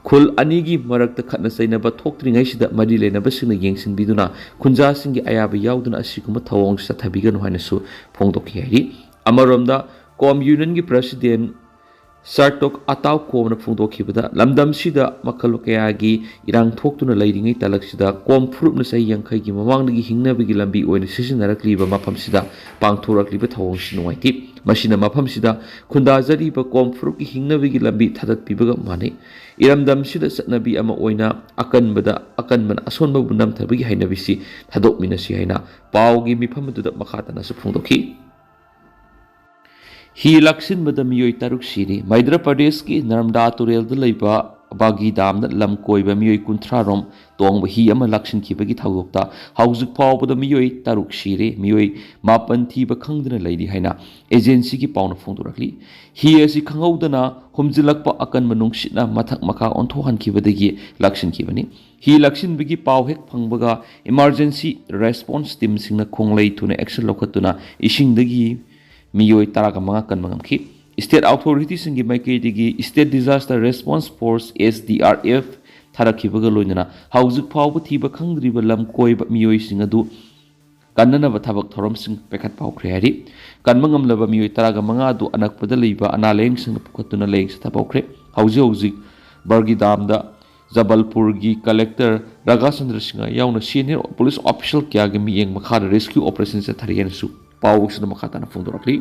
ꯈꯨꯜ ꯑꯅꯤꯒꯤ ꯃꯔꯛꯇ ꯈꯠꯅ ꯆꯩꯅꯕ ꯊꯣꯛꯇ꯭ꯔꯤꯉꯩꯁꯤꯗ ꯃꯔꯤ ꯂꯩꯅꯕꯁꯤꯡꯅ ꯌꯦꯡꯁꯤꯟꯕꯤꯗꯨꯅ ꯈꯨꯟꯖꯥꯁꯤꯡꯒꯤ ꯑꯌꯥꯕ ꯌꯥꯎꯗꯅ ꯑꯁꯤꯒꯨꯝꯕ ꯊꯧꯑꯣꯡ ꯆꯠꯊꯕꯤꯒꯅꯨ ꯍꯥꯏꯅꯁꯨ ꯐꯣꯡꯗꯣꯛꯈꯤ ꯍꯥꯏꯔꯤ꯫ ꯑꯃꯔꯣꯝꯗ, ꯀꯣꯝ ꯌꯨꯅꯤꯌꯟꯒꯤ ꯄ꯭ꯔꯁꯤꯗꯦꯟ ꯁꯥꯔꯇꯣꯛ ꯑꯇꯥꯎ ꯀꯣꯝꯅ ꯐꯣꯡꯗꯣꯛꯈꯤꯕꯗ, ꯂꯝꯗꯝꯁꯤꯗ ꯃꯈꯜ ꯀꯌꯥꯒꯤ ꯏꯔꯥꯡ ꯊꯣꯛꯇꯨꯅ ꯂꯩꯔꯤꯉꯩ ꯇꯥꯂꯛꯁꯤꯗ ꯀꯣꯝ ꯐꯨꯔꯨꯞꯅ ꯆꯍꯤ ꯌꯥꯡꯈꯩꯒꯤ ꯃꯃꯥꯡꯗꯒꯤ ꯍꯤꯡꯅꯕꯒꯤ ꯂꯝꯕꯤ ꯑꯣꯏꯅ ꯁꯤꯖꯤꯟꯅꯔꯛꯂꯤꯕ ꯃꯐꯝꯁꯤꯗ ꯄꯥꯡꯊꯣꯔꯛꯂꯤꯕ ꯊꯧꯑꯣꯡꯁꯤ ꯅꯨꯡꯉꯥꯏꯇꯦ꯫ ꯃꯁꯤꯅ ꯃꯐꯝꯁꯤꯗ ꯈꯨꯟꯗꯥꯖꯔꯤꯕ ꯀꯣꯝ ꯐꯨꯔꯨꯞꯀꯤ ꯍꯤꯡꯅꯕꯒꯤ ꯂꯝꯕꯤ ꯊꯥꯗꯠꯄꯤꯕꯒ ꯃꯥꯟꯅꯩ꯫ ꯏꯔꯝꯗꯝꯁꯤꯗ ꯆꯠꯅꯕꯤ ꯑꯃ ꯑꯣꯏꯅ ꯑꯀꯟꯕꯗ ꯑꯀꯟꯕꯅ ꯑꯁꯣꯟꯕꯕꯨ ꯅꯝꯊꯕꯒꯤ ꯍꯩꯅꯕꯤꯁꯤ ꯊꯥꯗꯣꯛꯃꯤꯟꯅꯁꯤ ꯍꯥꯏꯅ ꯄꯥꯎꯒꯤ ꯃꯤꯐꯝ ꯑꯗꯨꯗ ꯃꯈꯥ ꯇꯥꯅꯁꯨ ꯐꯣꯡꯗꯣꯛꯈꯤ꯫ ꯍꯤ ꯂꯥꯛꯁꯤꯟꯕꯗ ꯃꯤꯑꯣꯏ ꯇꯔꯨꯛ ꯁꯤꯔꯤ꯫ ꯃꯩꯗ꯭ꯔ ꯄ꯭ꯔꯗꯦꯁꯀꯤ ꯅꯔꯃꯗꯥ ꯇꯨꯔꯦꯜꯗ ꯂꯩꯕ ꯕꯥꯒꯤ ꯗꯥꯝꯗ ꯂꯝ ꯀꯣꯏꯕ ꯃꯤꯑꯣꯏ ꯀꯨꯟꯊ꯭ꯔꯥ ꯔꯣꯝ ꯇꯣꯡꯕ ꯍꯤ ꯑꯃ ꯂꯥꯛꯁꯤꯟꯈꯤꯕꯒꯤ ꯊꯧꯗꯣꯛꯇ ꯍꯧꯖꯤꯛ ꯐꯥꯎꯕꯗ ꯃꯤꯑꯣꯏ ꯇꯔꯨꯛ ꯁꯤꯔꯦ, ꯃꯤꯑꯣꯏ ꯃꯥꯄꯟ ꯊꯤꯕ ꯈꯪꯗꯅ ꯂꯩꯔꯤ ꯍꯥꯏꯅ ꯑꯦꯖꯦꯟꯁꯤꯒꯤ ꯄꯥꯎꯅ ꯐꯣꯡꯗꯣꯔꯛꯂꯤ꯫ ꯍꯤ ꯑꯁꯤ ꯈꯪꯍꯧꯗꯅ ꯍꯨꯝꯖꯤꯜꯂꯛꯄ ꯑꯀꯟꯕ ꯅꯨꯡꯁꯤꯠꯅ ꯃꯊꯛ ꯃꯈꯥ ꯑꯣꯟꯊꯣꯛꯍꯟꯈꯤꯕꯗꯒꯤ ꯂꯥꯛꯁꯤꯟꯈꯤꯕꯅꯤ꯫ ꯍꯤ ꯂꯥꯛꯁꯤꯟꯕꯒꯤ ꯄꯥꯎ ꯍꯦꯛ ꯐꯪꯕꯒ emergency response teamꯁꯤꯡꯅ ꯈꯣꯡꯂꯩ ꯊꯨꯅ action ꯂꯧꯈꯠꯇꯨꯅ ꯏꯁꯤꯡꯗꯒꯤ ꯃꯤꯑꯣꯏ ꯇꯔꯥꯒ ꯃꯉꯥ ꯀꯟꯕ ꯉꯝꯈꯤ꯫ ꯁ꯭ꯇꯦꯠ ꯑꯣꯊꯣꯔꯤꯇꯤꯁꯤꯡꯒꯤ ꯃꯥꯏꯀꯩꯗꯒꯤ state disaster response force, S D R F, ꯊꯥꯔꯛꯈꯤꯕꯒ ꯂꯣꯏꯅꯅ ꯍꯧꯖꯤꯛ ꯐꯥꯎꯕ ꯊꯤꯕ ꯈꯪꯗ꯭ꯔꯤꯕ ꯂꯝ ꯀꯣꯏꯕ ꯃꯤꯑꯣꯏꯁꯤꯡ ꯑꯗꯨ ꯀꯟꯅꯅꯕ ꯊꯕꯛ ꯊꯧꯔꯝꯁꯤꯡ ꯄꯥꯏꯈꯠꯄ ꯍꯧꯈ꯭ꯔꯦ ꯍꯥꯏꯔꯤ꯫ ꯀꯟꯕ ꯉꯝꯂꯕ ꯃꯤꯑꯣꯏ ꯇꯔꯥꯒ ꯃꯉꯥ ꯑꯗꯨ ꯑꯅꯛꯄꯗ ꯂꯩꯕ ꯑꯅꯥ ꯂꯥꯌꯦꯡꯁꯪꯗ ꯄꯨꯈꯠꯇꯨꯅ ꯂꯥꯌꯦꯡ ꯆꯠꯊꯕ ꯍꯧꯈ꯭ꯔꯦ꯫ ꯍꯧꯖꯤꯛ ꯍꯧꯖꯤꯛ ꯕꯔꯒꯤꯗꯥꯝꯗ ꯖꯕꯜꯄꯨꯔꯒꯤ ꯀꯂꯦꯛꯇꯔ ꯔꯥꯒꯥꯆꯟꯗ꯭ꯔ ꯁꯤꯡꯍ ꯌꯥꯎꯅ ꯁꯤꯅꯤꯌꯔ ꯄꯨꯂꯤꯁ ꯑꯣꯐꯤꯁꯤꯌꯦꯜ ꯀꯌꯥꯒꯤ ꯃꯤꯠꯌꯦꯡ ꯃꯈꯥꯗ ꯔꯦꯁꯀ꯭ꯌꯨ ꯑꯣꯄꯔꯦꯁꯟ ꯆꯠꯊꯔꯤ ꯍꯥꯏꯅꯁꯨ ꯄꯥꯎ ꯑꯁꯤꯅ ꯃꯈꯥ ꯇꯥꯅ ꯐꯣꯡꯗꯣꯔꯛꯂꯤ꯫